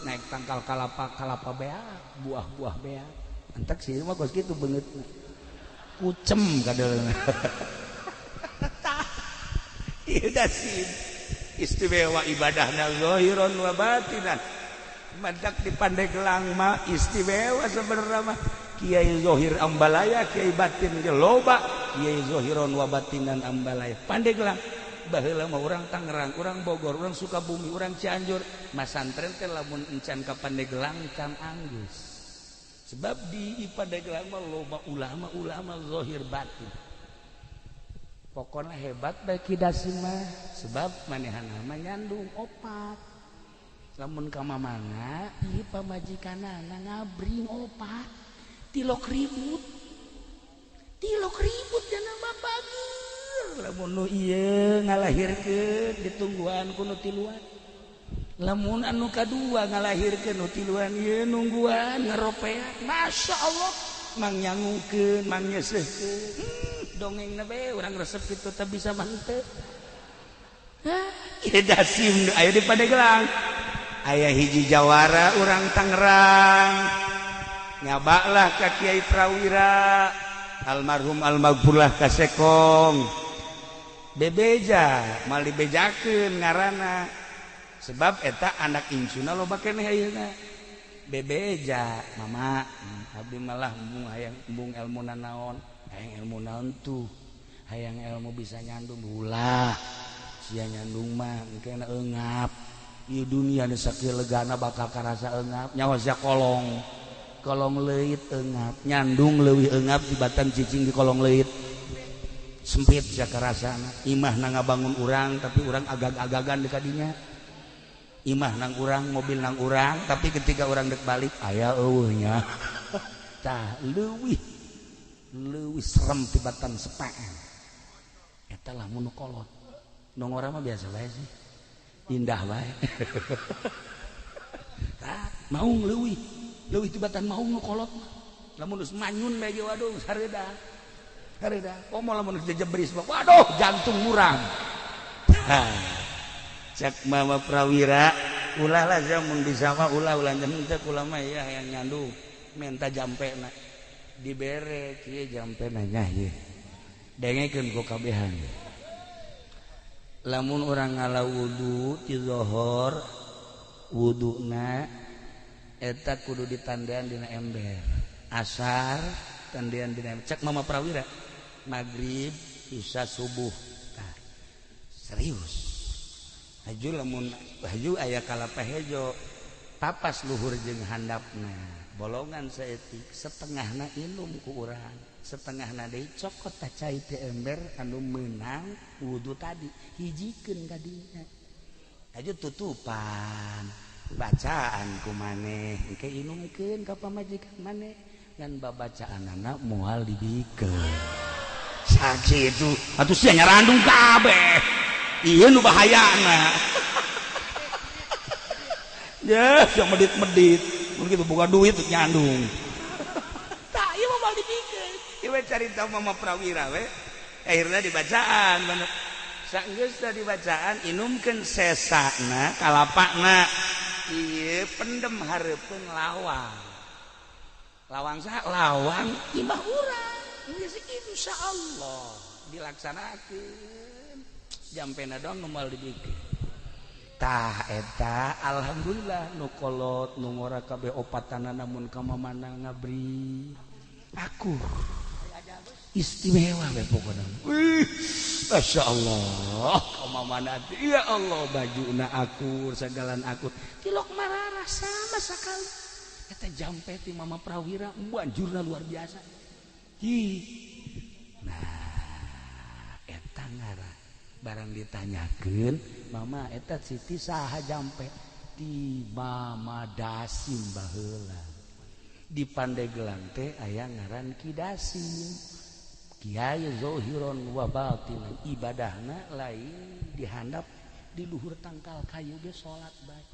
Naik tangkal kalapa, kalapa beak, buah-buah beak. Entek si ieu mah kos kitu beungeutna. Kucem kadeulna. Tah. Ieu Dasim. Istimewa ibadahna zahiran wa batinan. Mantak di Pandeglang mah istimewa sebenarnya mah. Kiai Zohir Ambalaya, Kiai batin ge loba, Kiai Zohiron wa batinan Ambalaya. Pandeglang baheula mah urang Tangerang, urang Bogor, urang Sukabumi, urang Cianjur, masantren teh lamun encan ka Pandeglang can anggeus. Sebab di Pandeglang mah loba ulama-ulama zohir batin. Pokona hebat bae Ki Dasim mah, sebab manehna mah nyandung opat. Lamun ka mamana ieu pamajikanana ngabring opat tilok ribut jana mah bager. Lamun nu ieu ngalahirkeun ditungguan ku nu tiluan, lamun anu kadua ngalahirkeun nu tiluan ieu nungguan ngaropeat. Masya Allah mang nyangukeun mang nyeuseuhkeun, dongengna bae urang resep kitu teh bisa mah henteu. Ieu Dasim aya di Pandeglang. Aya hiji jawara urang Tangerang, nyabaklah ka Kiai Prawira almarhum almaghfurlah kasekong. Bebeja mal dibejakeun ngaranna sebab eta anak incuna loba keneh ayeuna. Bebeja mama abdi malah embung hayang embung ilmu nanaon, hayang ilmu naon tuh, hayang ilmu bisa nyandung ulah sia nyandung mah engke eungap. Ieu dunia nu sakieu legana bakal karasa eungap, nyawa sia kolong. Kolong leuit eungap, nyandung leuwih eungap tibatan cicing di kolong leuit. Sempit sia karasana. Imah na ngabangun urang tapi urang agag-agagan di kadinya. Imah nang urang, mobil nang urang, tapi ketika urang dek balik aya eueuhnya. Tah leuwih leuwih serem tibatan sepaan. Eta lah mun kolot. Nu ngora mah biasa bae sih. Indah bae. Tah maung leuwih leuwih tibatan maung nu kolot mah. Lamun geus manyun bae ge waduh hareuda. Hareuda. Komo lamun geus jejebris mah waduh jantung murang. Cek Mama Prawira ulah lah sia mun bisa mah ulah ulah henteu kula mah ya hayang nyandung menta jampena dibere kieu jampena nya ieu dengekeun ku kabehan. Lamun urang ngala wudu ti zohor wuduna eta kudu ditandean dina ember, asar tandean dina ember. Cek Mama Prawira magrib isya subuh. Tah serius haju lamun haju aya kalapa hejo papas luhur jeung handapna bolongan saeutik setengahna inum ku urang setengahna deui cokot tah cai teh ember anu meunang wudu tadi hijikeun ka dinya haju tutupan bacaan ku maneh engke inumkeun ka pamajikan maneh ngan babacaanana moal dibikeun sakitu atuh sia nyarandung kabeh. Iya nu bahayana. Ya, yang medit-medit, mun kitu boga duit nyandung. Tah, ieu mah moal dipikeun. Ieu we carita Mama Prawira we. Akhirna dibacaan bener. Saenggeusna dibacaan inumkeun sesana kalapana. Ieu pendem hareupeun lawang. Lawang saha? Lawang imah urang. Geus insyaallah dilaksanakeun. Jampena doang nu moal dibikeun. Tah eta alhamdulillah nu kolot nu ngora kabeh opatana namun ka mamana ngabri aku istimewa we pokona. Wih, masyaallah ka mamana teh ya Allah bajuna akur sagalan akur tilok mararah sama sakali. Eta jampe ti Mama Prawira banjurna luar biasa. Hi. Nah eta ngaran barang ditanyakeun mama eta Siti saha jampe di Mama Dasim baheula di Pandeglang teh aya ngaran Ki Dasim Kiai Zohiron wa batinan ibadahna lain dihandap di luhur tangkal kayu ge salat bae.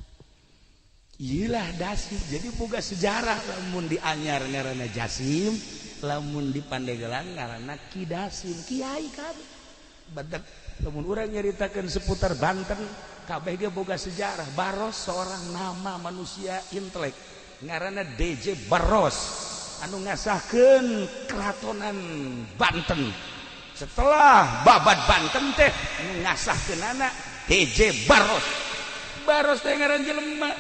Iyalah Dasim jadi boga sejarah lamun di Anyar ngaranna Jasim lamun di Pandeglang ngaranna Ki Dasim kiai kabeh badak. Lamun urang nyaritakeun seputar Banten kabeh ge boga sejarah. Baros seorang nama manusia intelek ngaranna DJ Baros anu ngasahkeun keratonan Banten. Setelah babat Banten teh anu ngasahkeunana DJ Baros. Baros teh ngaran jelema.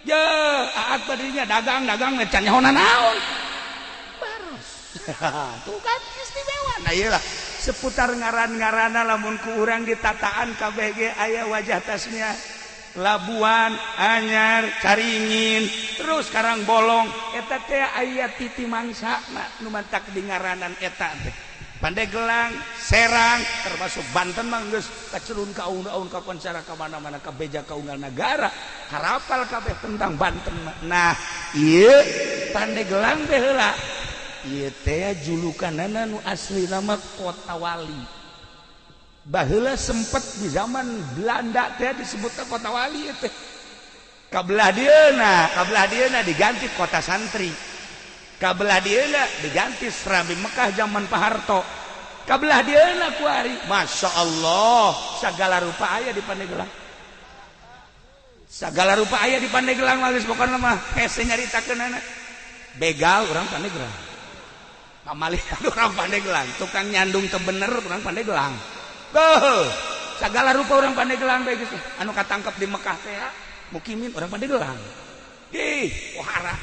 Ya aat badinya dagang-dagang can nyaho naon. Baros. Tuh kan istimewa. Nah iyalah seputar ngaran-ngarana lamun ku urang ditataan KBG aya wajah tasnya Labuan, Anyar, Caringin, terus Karangbolong eta teh aya titi mangsana nu mantak di ngaranan eta teh. Pandeglang, Serang, termasuk Banten mah geus kacelun ka aun-aun ka koncara ka mana-mana ka beja ka unggal nagara, harapal kabeh tentang Banten mah. Nah, ieu Pandeglang teh heula. Ieu teh julukanana nu asli nama Kota Wali. Baheula sempet di zaman Belanda teh disebutna Kota Wali ieu teh. Kabelah dieuna diganti Kota Santri. Kabelah dieuna diganti Serambi Mekah zaman Pak Harto. Kabelah dieuna kuari, Masya Allah, sagala rupa aya di Pandeglang. Sagala rupa aya di Pandeglang mah geus pokona mah hese nyaritakeunana. Begal urang Pandeglang. Pamali orang Pandeglang, tukang nyandung teu bener orang Pandeglang. Beuh, sagala rupa orang Pandeglang bae geus anu katangkep di Mekah teh mukimin orang Pandeglang. Ih, pohara.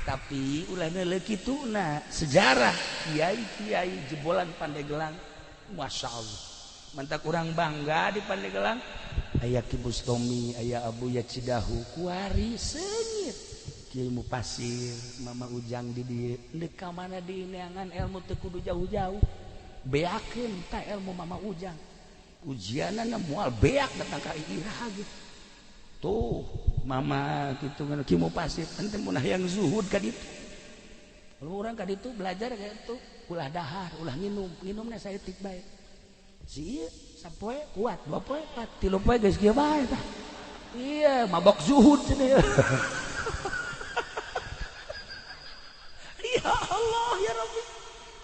Tapi ulah neuleuh kituna sejarah kiai-kiai jebolan Pandeglang, Masya Allah. Mantak urang bangga di Pandeglang. Aya Ki Bustomi, aya Abu Yacidahu, kuari seungit. Kiai Mupasir, Mama Ujang di dieu. Deuk ka mana dineangan ilmu teu kudu jauh-jauh. Beakeun ta ilmu Mama Ujang. Ujianana moal beak datang ka iraha ge. Tuh, Mama kitu ngan Ki Mupasir, ente mun hayang zuhud ka ditu. Kalau urang ka ditu belajar ka ditu, ulah dahar, ulah nginum, nginumna saeutik bae. Si ieu sapoe kuat, dua poe kuat, tilu poe geus kieu bae tah. Iya, mabok zuhud cenah. Ya Allah ya Rabbi.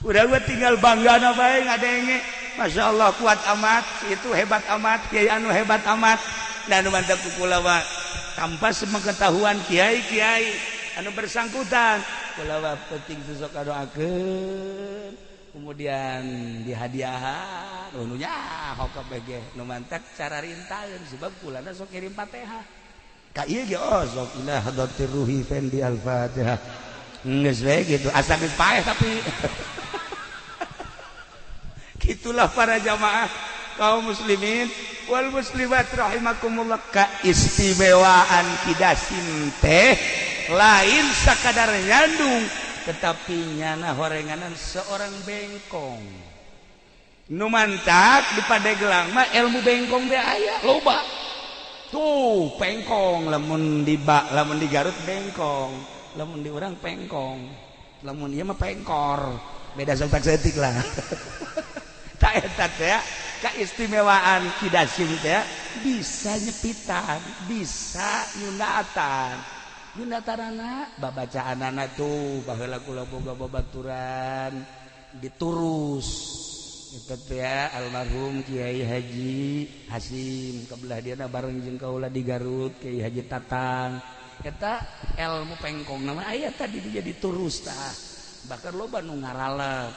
Udah gua tinggal banggana bae ngadenge. Masya Allah kuat amat, itu hebat amat, kiai anu hebat amat. Dan anu mantap kula mah tanpa sepengetahuan kiai-kiai anu bersangkutan. Kula mah penting sosok doakeun. Kemudian dihadiahan, nu nyaho kabeh nu mantak cara rintaeun sebab kulana sok kirim Fatihah. Ka ieu ge oh sok ila hadratir ruhi fendi al-Fatihah. Geus we gitu, asa geus paeh tapi gitulah para jamaah kaum muslimin wal muslimat rahimakumullah. Keistimewaan Kidasim teh lain sakadar nyandung tetapi nyana horenganan seorang bengkong. Nu mantak di Pandeglang mah ilmu bengkong teh aya loba. Tuh pengkong lamun di bak lamun di Garut bengkong, lamun di urang pengkong, lamun ieu mah pengkor, beda saeutik saeutik lah. Tak eta teh keistimewaan Kidasim teh bisa nyepitan, bisa nyundatan. Nyundatanana babacaanana tuh baheula kula boga babaturan diturus eta teh almarhum Kiai Haji Hasim kabelah dieuna bareng jeung kaula di Garut Kiai Haji Tatang eta ilmu pengkong nama aya tadi dia diturus tah bahkan loba nu ngaralep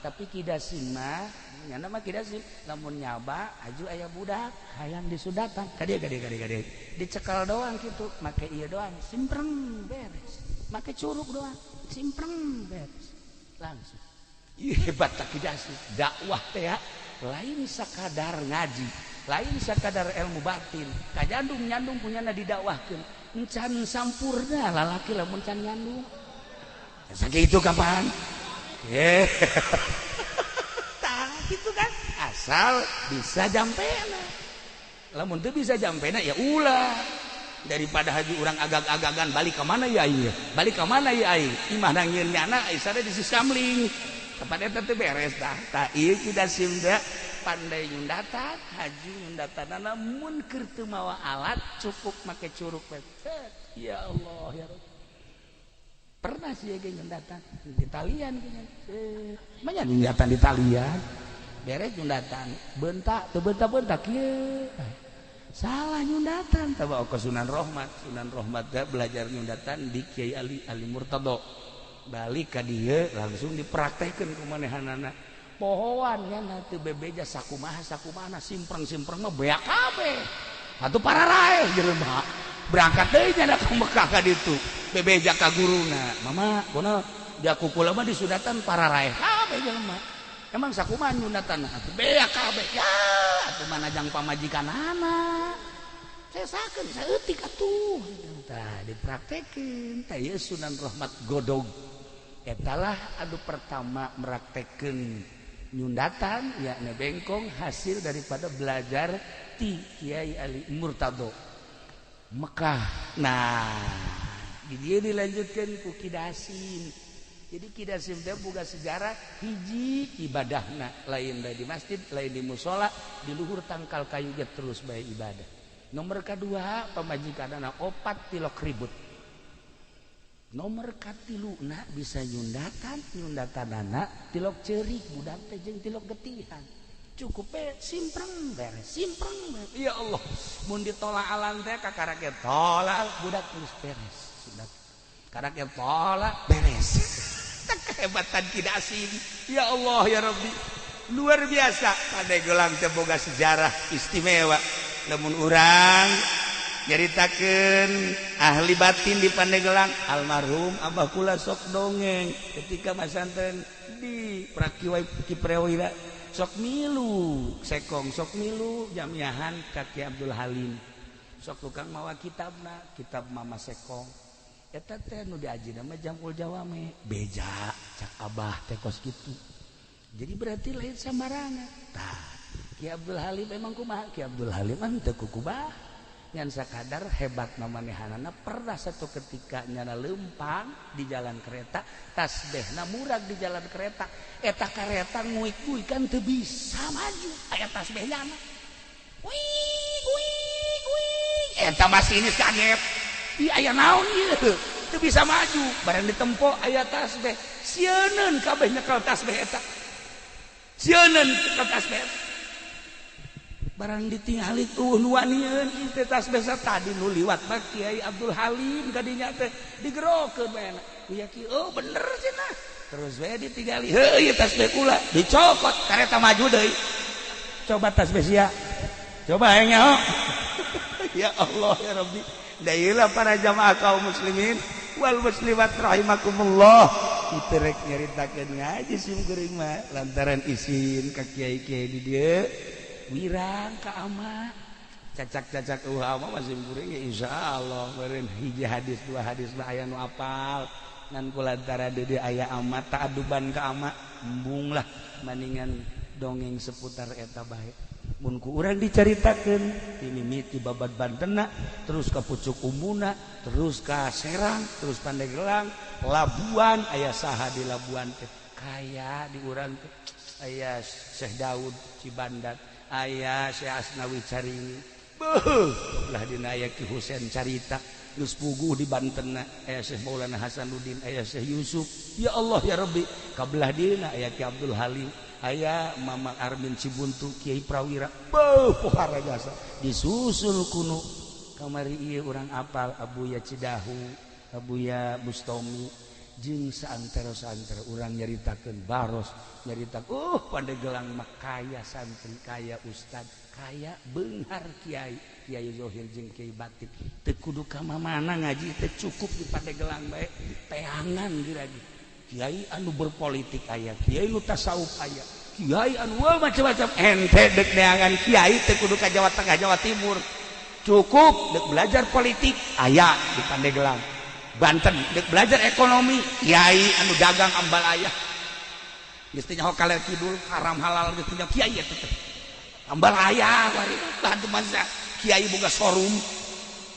tapi Kidasim mah nyana mah Kidasim lamun nyaba aju aya budak hayang disudatan ka dieu ka dieu ka dieu ka dieu dicekal doang kitu make ieu doang simpreng beres make curug doang simpreng beres langsung. Ih, hebat tak Kidasim dakwah teh lain sakadar ngaji lain sakadar ilmu batin kajandung nyandung punyana didakwahkeun encan sampurna lalaki lamun can nyandung sakitu kapan tah gitu kan asal bisa jampena lamun teu bisa jampena ya ulah daripada haji urang agag-agagan balik ka mana ya aing balik ka mana ya aing imah nangieun nyana isada di siskamling tempat eta teu beres tah tah ieu Kidasim teh pandai nyundatan haji nyundatanana mun keur teu mawa alat cukup make curug bae. Ya Allah ya Rabb. Pernah sih ge nyundatan di talian manya nyundatan di talian beres nyundatan bentak teu bentak-bentak kieu salah nyundatan tawa ke Sunan Rohmat. Sunan Rohmat teh belajar nyundatan di Kiai Ali Ali Murtado balik ka dieu langsung dipraktekeun ku manehanana pohoan nya teu bebeja sakumaha sakumaha simpreng-simpreng mah beak kabeh atuh pararaeh jelema berangkat deui nya ka Mekah ka ditu bebeja ka guruna mama kono dia kukula mah disundatan pararaeh kabeh jelema emang sakumaha nyundatan atuh beak kabeh ya atuh manajang pamajikanana sesakeun saeutik atuh tah dipraktekeun tah ieu Sunan Rohmat Godog etalah adu pertama meraktekeun nyundatan yakni bengkong hasil daripada belajar ti Kiai Ali Murtado Mekah. Nah di dia dilanjutkan ku Kidasim. Jadi Kidasim teh boga sejarah hiji ibadahna lain di masjid lain di musola di luhur tangkal kayu ge terus bae ibadah. Nomor kedua pamajikanana opat tilok ribut. Nomor katiluna bisa nyundatan nyundatanana tilok ceurik budak teh jeung tilok getihan. Cukup simpreng beres simpreng beres. Ya Allah mun ditolak alan teh kakarake tolak budak geus beres sunat karake tolak beres. Kehebatan Kidasim ya Allah ya Rabbi. Luar biasa Pandeglang teh boga sejarah istimewa. Lamun urang nyaritakeun ahli batin di Pandeglang, almarhum Abah kula sok dongeng ketika masantren di Prakiwai Kiprewira, sok milu sekong, sok milu jamiahan ka Ki Abdul Halim, sok tukang mawa kitabna, kitab Mama Sekong eta teh nu diajina mah Jamul Jawame beja cak Abah teh kos kitu. Jadi berarti lain sambarangan. Tah, Ki Abdul Halim emang kumaha? Ki Abdul Halim mah teu kukubah, ngan sakadar hebat mamanehanana. Pernah satu ketika nyana lempang di jalan kereta, tasbehna murag di jalan kereta, eta kareta nguik-nguik kan teu bisa maju, aya tasbeh nyana wih wih wih, eta masinis kaget, ih aya naon ieu teu bisa maju. Barang ditempo aya tasbeh, sieuneun kabeh nyekel tasbeh eta, sieuneun nyekel tasbeh. Barang ditingali tuh nu wanieun teh tasbeh tadi nu liwat mah Kiai Abdul Halim kadinya teh, digerokeun bae ya ki, oh bener cenah. Terus we ditingali, heuh ieu tasbeh kula, dicokot kareta maju deui. Coba tasbeh sia, coba hayang nyaho. Ya Allah ya Rabbi. Dailah para jamaah kaum muslimin wal muslimat rahimakumullah, kitu rek nyaritakeun ngaji sim kuring mah lantaran isin ka kiai-kiai di dieu wirang ka ama cacak-cacak ama masih kuring ya insyaallah meureun hiji hadis dua hadis mah aya nu apal, ngan kulantaran di dieu aya ama ta'aduban ka ama embung lah maningan dongeng seputar eta bae. Mun ku urang dicaritakeun ti mimiti babad Bantenna terus ka Pucuk Umbuna, terus ka Serang, terus Pandeglang, Labuan, aya saha di Labuan teh kaya di urang teh aya Syekh Daud Cibandat, aya Syekh Asnawi Caringi, beuh belah dina aya Ki Husein Carita geus puguh di Bantenna, aya Syekh Maulana Hasanuddin, aya Syekh Yusuf, ya Allah ya Rabbi, kabelah dina aya Ki Abdul Halim, aya Mama Armin Cibuntu, Kiai Prawira, beuh pohara jasa disusul kuno kamari ieu urang apal Abuya Cidahu, Abuya Bustomi, jeung saantero-saantero urang nyaritakeun Baros, nyaritakeun Pandeglang mah kaya santri, kaya ustad, kaya beunghar kiai, kiai zohir jeung kiai batin. Teu kudu ka mamana ngaji teh, cukup di Pandeglang bae teangan diragi. Kiai anu berpolitik aya, kiai nu tasawuf aya, kiai anu macam-macam. Ente dek neangan kiai teu kudu ka Jawa Tengah, Jawa Timur, cukup dek belajar politik aya di Pandeglang Banten, dek belajar ekonomi kiai anu dagang ambal aya, geus teu nyaho kaler kidul haram halal geus teu nyaho kiai eta teh ambal aya. Bari bantu masa kiai boga showroom,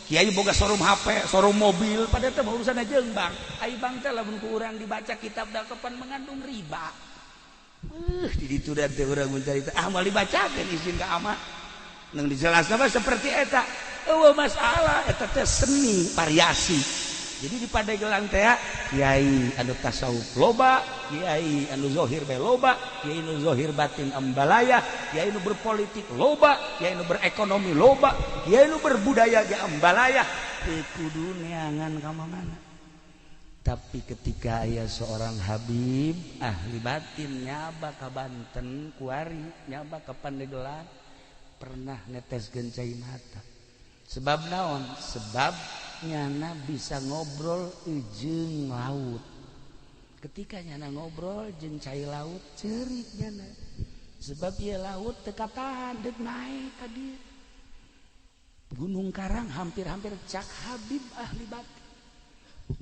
kiai boga showroom HP, showroom mobil, padahal teh urusan jeung bank. Ai bank teh lamun ku urang dibaca kitab da kapan mengandung riba. Di ditu da teh urang mencari teh, ah moal dibacakeun izin ka ama. Nang dijelasna mah seperti eta. Eueuh masalah eta teh seni variasi. Jadi di Pandeglang teh kiai anu tasawuf loba, kiai anu zohir bae loba, kiai anu zohir batin ambalaya, kiai anu berpolitik loba, kiai anu berekonomi loba, kiai anu berbudaya ge ambalaya. Teu kudu neangan ka mana. Tapi ketika aya seorang habib ahli batin nyaba ka Banten kuari, nyaba ka Pandeglang, pernah neteskeun cai mata. Sebab naon? Sebab nyana bisa ngobrol jeung laut. Ketika nyana ngobrol jeung cai laut, ceurik nyana. Sebab ieu laut teu katahan deuk naek ka dieu. Gunung Karang hampir-hampir cak habib ahli batin.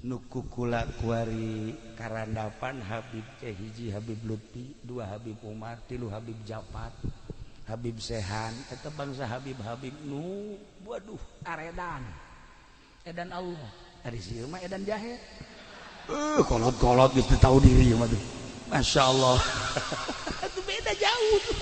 Nu kukula kuari karandapan Habib teh hiji Habib Lutfi, dua Habib Umar, tilu Habib Jafar, Habib Sehan, eta bangsa Habib-habib nu waduh aredan. Edan Allah, ari sieu mah edan jahe. Kolot-kolot geus teu tahu diri mah tuh. Masya Allah. Itu beda jauh tuh.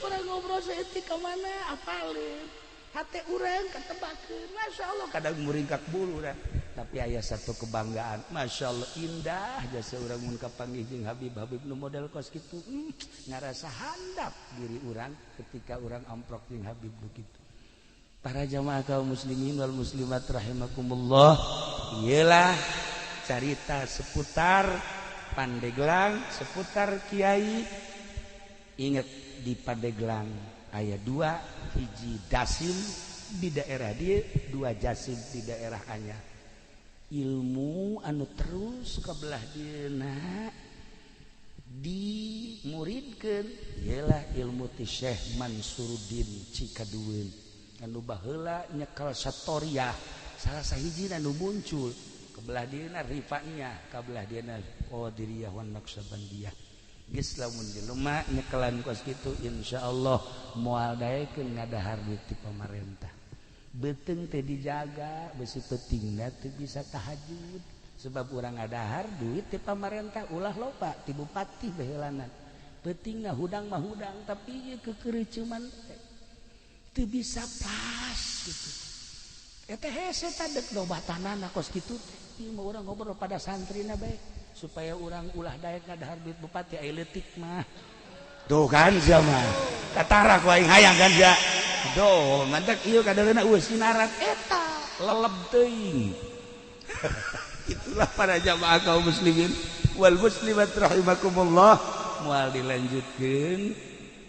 Orang ngobrol saeutik ka mana apaleun. Hate urang katebakeun. Masya Allah kadang muringkak bulu dah. Tapi aya satu kebanggaan. Masya Allah indah jasa urang mun kapanggih jeung Habib-habib nu model kos kitu. Ngarasa handap diri urang ketika urang amprok jeung Habib nu kitu. Para jamaah kaum muslimin wal muslimat rahimakumullah, iyalah carita seputar Pandeglang, seputar kiai Ingat, di Pandeglang aya dua hiji dasim di daerah dia, dua jasim di daerah Anyar. Ilmu anu terus kebelah dieuna dimuridkeun ialah ilmu ti Syekh Mansuruddin Cikadueun anu baheula nyekel Satoriah, salah sahiji anu muncul kebelah dieuna Rifaiyah, kabelah dieuna Qadiriyah wan Naqsyabandiyah. Geus lamun jelema nyekelan kos kitu, insyaallah moal daekeun ngadahar duit ti pamarentah. Beuteung teh dijaga, besi peutingna teu bisa tahajud sebab urang ngadahar duit ti pamarentah, ulah loba ti bupati baheulana. Peutingna hudang mah hudang, tapi ieu kekereuceuman teh teu bisa pas gitu. Eta hese tadek dobatanana kos kitu teh. Ieu mah urang ngobrol pada santrina bae supaya urang ulah daek ngadahar duit bupati, ai leutik mah. Tuh kan sia mah. Katara ku aing hayang kan sia. Doh, mantak ieu kadaleuna eueuh sinaran eta leleb teuing. Itulah para jamaah kaum muslimin wal muslimat rahimakumullah. Moal dilanjutkeun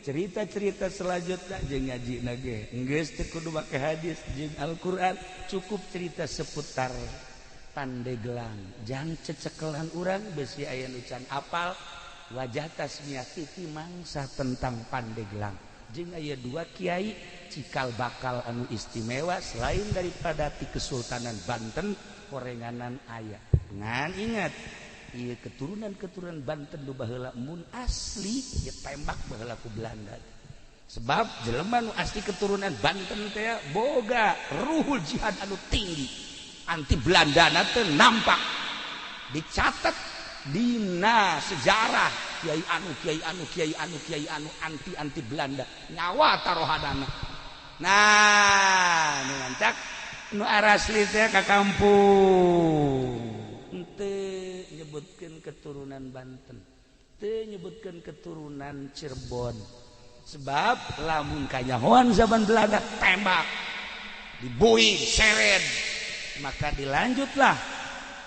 cerita-cerita selanjutnya jeung ngajina ge. Geus teu kudu make hadis jeung Al-Qur'an, cukup cerita seputar Pandeglang. Jang cecekelan urang besi aya nu can apal wajah tasmiah titi mangsa tentang Pandeglang. Jeung aya dua kiai cikal bakal anu istimewa selain daripada ti Kesultanan Banten, korenganan aya. Ngan ingat, ieu keturunan-keturunan Banten nu baheula mun asli ditembak baheula ku Belanda. Sebab jelema nu asli keturunan Banten teh boga ruhul jihad anu tinggi. Anti Belanda teh nampak dicatat dina sejarah kiai anu kiai anu kiai anu kiai anu anti anti Belanda nyawa tarohadana. Nah, nu mantak nu arasli teh ka kampung henteu nyebutkeun keturunan Banten, teu nyebutkeun keturunan Cirebon. Sebab lamun kanyahoan zaman Belanda tembak, dibui, seret, maka dilanjutlah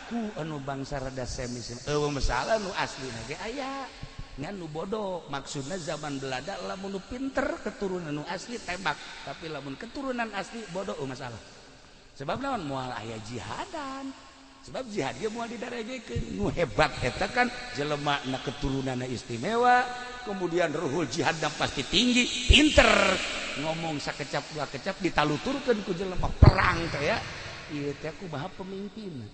ku anu bangsa rada semi eueuh masalah nu aslina ge aya ngan nu bodoh. Maksudna zaman Belanda lamun nu pinter keturunan nu asli tembak, tapi lamun keturunan asli bodoh masalah. Sebab naon moal aya jihadan, sebab jihad ge moal didarajekeun. Nu hebat eta kan jelema na keturunanna istimewa, kemudian ruhul jihadna pasti tinggi, pinter ngomong sakecap dua kecap ditaluturkeun ku jelema perang teh ya. Ieu teh kumaha pemimpin.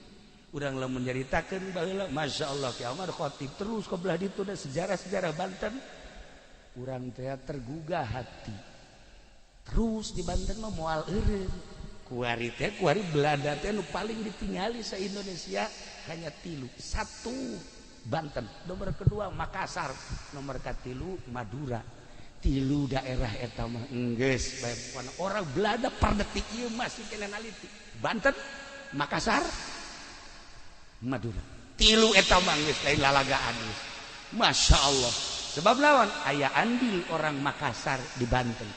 Urang lamun nyaritakeun baheula Masya Allah Ki Ahmad Khatib terus ke belah ditu da sejarah-sejarah Banten, urang teh tergugah hati. Terus di Banten mah moal eureun. Kuari teh kuari Belanda teh nu paling ditingali sa Indonesia hanya tilu. Satu Banten, nomor kedua Makassar, nomor katilu Madura. Tilu daerah eta mah enggeus bae orang Belanda per detik ieu masih kena naliti. Banten, Makassar, Madura. Tilu eta mah geus lain lalagaan geus. Masya Allah. Sebab lawan aya andil orang Makassar di Banten,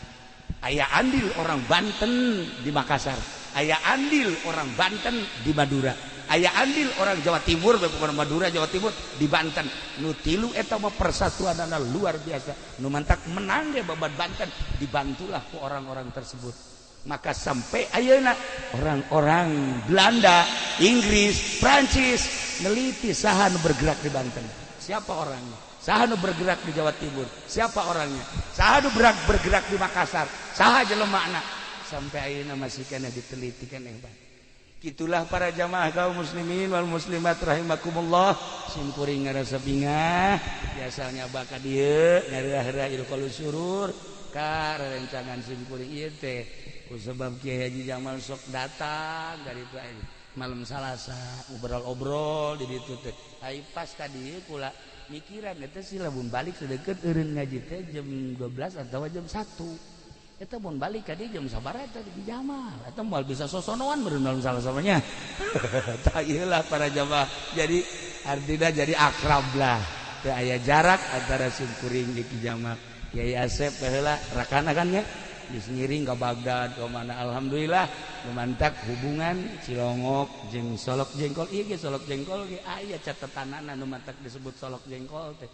aya andil orang Banten di Makassar, aya andil orang Banten di Madura, aya andil orang Jawa Timur, bukan Madura Jawa Timur di Banten. Nu tilu eta mah persatuanana luar biasa. Nu mantak menang ge babat Banten dibantulah ku orang-orang tersebut. Maka sampai ayeuna orang-orang Belanda, Inggris, Prancis neliti saha nu bergerak di Banten. Siapa orangnya? Saha nu bergerak di Jawa Timur? Siapa orangnya? Saha nu bergerak di Makassar? Saha jelemana? Sampai ayeuna masih keneh diteliti keneh bae. Itulah para jamaah kaum muslimin wal muslimat rahimakumullah. Simkuring ngarasa bingah, biasanya baka dieu ngareurah-reurah ilqalus surur ka rerencangan simkuring ieu teh. Ku sebab Kiai Haji Jamal sok datang dari itu malam Salasa obrol-obrol di ditu teh. Ai pas tadi kula mikiran eta sih lamun balik sedeket eureun ngaji teh jam 12 atau jam 1. Eta mun balik ka dieu jam sabaraha eta di Jamal. Eta moal bisa sosonoan meureun malam Salasa mah nya. Tah ieu lah para jamaah. Jadi artinya jadi akrab lah. Teu aya jarak antara simkuring jeung Ki Jamal. Kiai Asep baheula rakana kan nya. Geus ngiring ka Baghdad ka mana, alhamdulillah memantak hubungan Cilongok jeung Solok Jengkol. Ieu ge Solok Jengkol ge aya catetanana nu mantak disebut Solok Jengkol teh.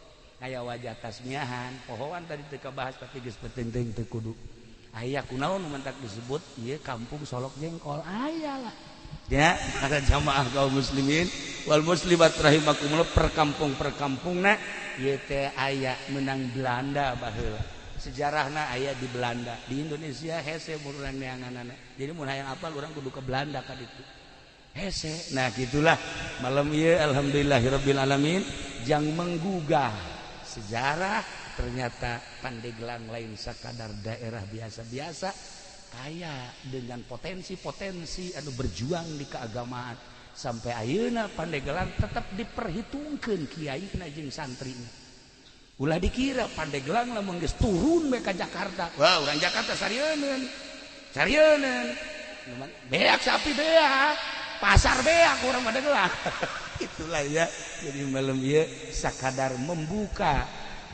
Aya wajah tasmiahan pohoan tadi teu kabahas tapi geus penting teu kudu. Aya kunaon mentak disebut ieu kampung Solok Jengkol aya lah. Ya, para jamaah kaum muslimin wal muslimat rahimakumullah perkampung-perkampungna ieu teh aya menang Belanda baheula. Sejarahna aya di Belanda, di Indonesia hese urang neanganana. Jadi mun hayang apal urang kudu ke Belanda ka ditu. Hese. Nah, gitulah malam ieu alhamdulillahirabbil alamin jang menggugah sejarah ternyata Pandeglang lain sakadar daerah biasa-biasa kaya dengan potensi-potensi anu berjuang di keagamaan sampai ayeuna Pandeglang tetap diperhitungkeun kiaina jeung santrina. Ulah dikira Pandeglang lamun geus turun we ka Jakarta. Wah, urang Jakarta sarieun. Sarieun. Beak sapi beak, pasar beak urang Pandeglang. Itulah ya. Jadi malam ieu sakadar membuka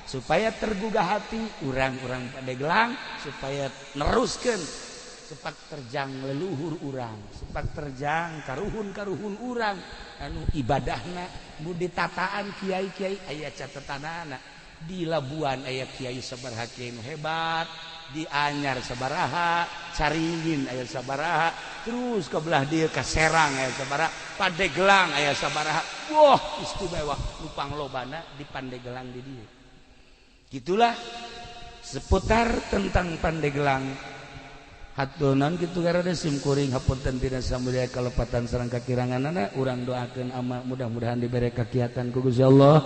supaya tergugah hati urang-urang Pandeglang supaya neruskeun sepak terjang leluhur urang, sepak terjang karuhun-karuhun urang anu ibadahna nu ditataan kiai-kiai aya catetanana di Labuan aya kiai sabaraha kiai nu hebat, di Anyar sabaraha, Caringin aya sabaraha, terus ke belah dieu ka Serang aya sabaraha, Pandeglang aya sabaraha. Wah, istimewa nu panglobana di Pandeglang di dieu. Gitulah seputar tentang Pandeglang. Hatunan kitu karena sim kuring hapunten tina samudaya kalepatan sareng kakiranganana urang doakeun ama mudah-mudahan dibere kakiatan ku Gusti Allah.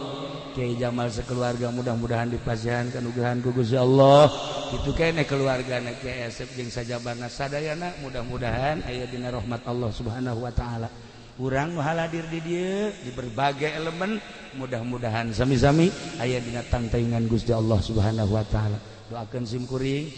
Kiai Jamal sekeluarga mudah-mudahan dipasihan kanugrahan ku Gusti Allah. Kitu keneh keluargana Kiai Asep jeung sajabana sadayana mudah-mudahan aya dina rahmat Allah Subhanahu wa taala. Urang nu hadir di dieu di berbagai elemen mudah-mudahan sami-sami aya dina tangtaingan Gusti Allah Subhanahu wa taala. Doakeun sim kuring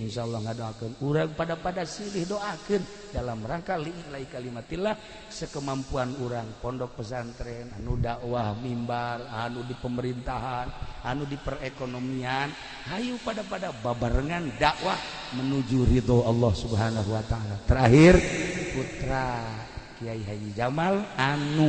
insyaallah ngadoakeun urang pada silih doakeun dalam rangka li'ilai kalimatillah sekemampuan urang pondok pesantren anu dakwah mimbar anu di pemerintahan anu di perekonomian hayu pada babarengan dakwah menuju ridho Allah Subhanahu wa taala. Terakhir putra Kiai Haji Jamal anu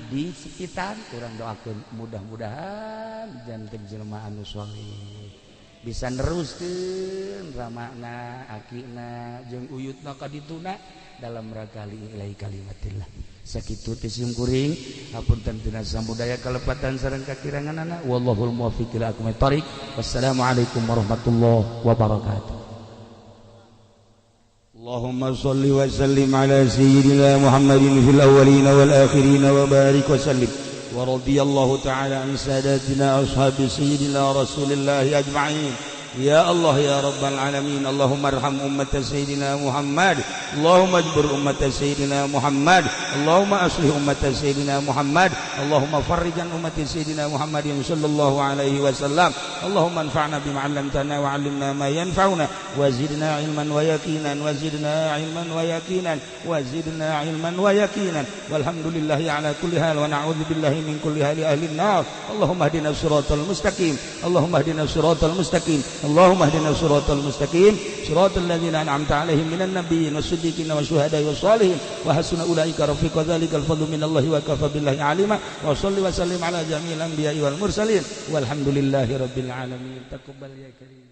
di sekitar urang doakeun mudah-mudahan janten jelema anu sholeh bisa neruskeun ramana akina jeung uyutna ka dituna dalam rangka lillahi kalimatillah. Sakitu teh sim kuring hapunten tina samudaya kalepatan sareng kakiranganana wallahul muwaffiq ila aqwamit thoriq. Wassalamualaikum warahmatullahi wabarakatuh. Allahumma shalli wa sallim ala sayyidina Muhammadin fil awwalin wal akhirin wa barik wa sallim. ورضي الله تعالى عن ساداتنا أصحاب سيدنا رسول الله أجمعين. يا الله يا رب العالمين. اللهم ارحم أمة سيدنا محمد، اللهم اجبر أمة سيدنا محمد، اللهم أصلح أمة سيدنا محمد، اللهم فرج عن أمة سيدنا محمد صلى الله عليه وسلم. اللهم انفعنا بما علمتنا وعلمنا ما ينفعنا وزدنا علما ويقينا، وزدنا علما ويقينا، وزدنا علما ويقينا. والحمد لله على كل حال ونعوذ بالله من كل حال أهل النار. اللهم اهدنا الصراط المستقيم، اللهم اهدنا الصراط المستقيم، اللهم اهدنا الصراط المستقيم، صراط الذين أنعمت عليهم من النبيين والصديقين والشهداء والصالحين وحسن أولئك رفيقا. ذلك الفضل من الله وكفى بالله عليما. وصل وسلم على جميع الأنبياء والمرسلين والحمد لله رب العالمين. تقبل يا كريم.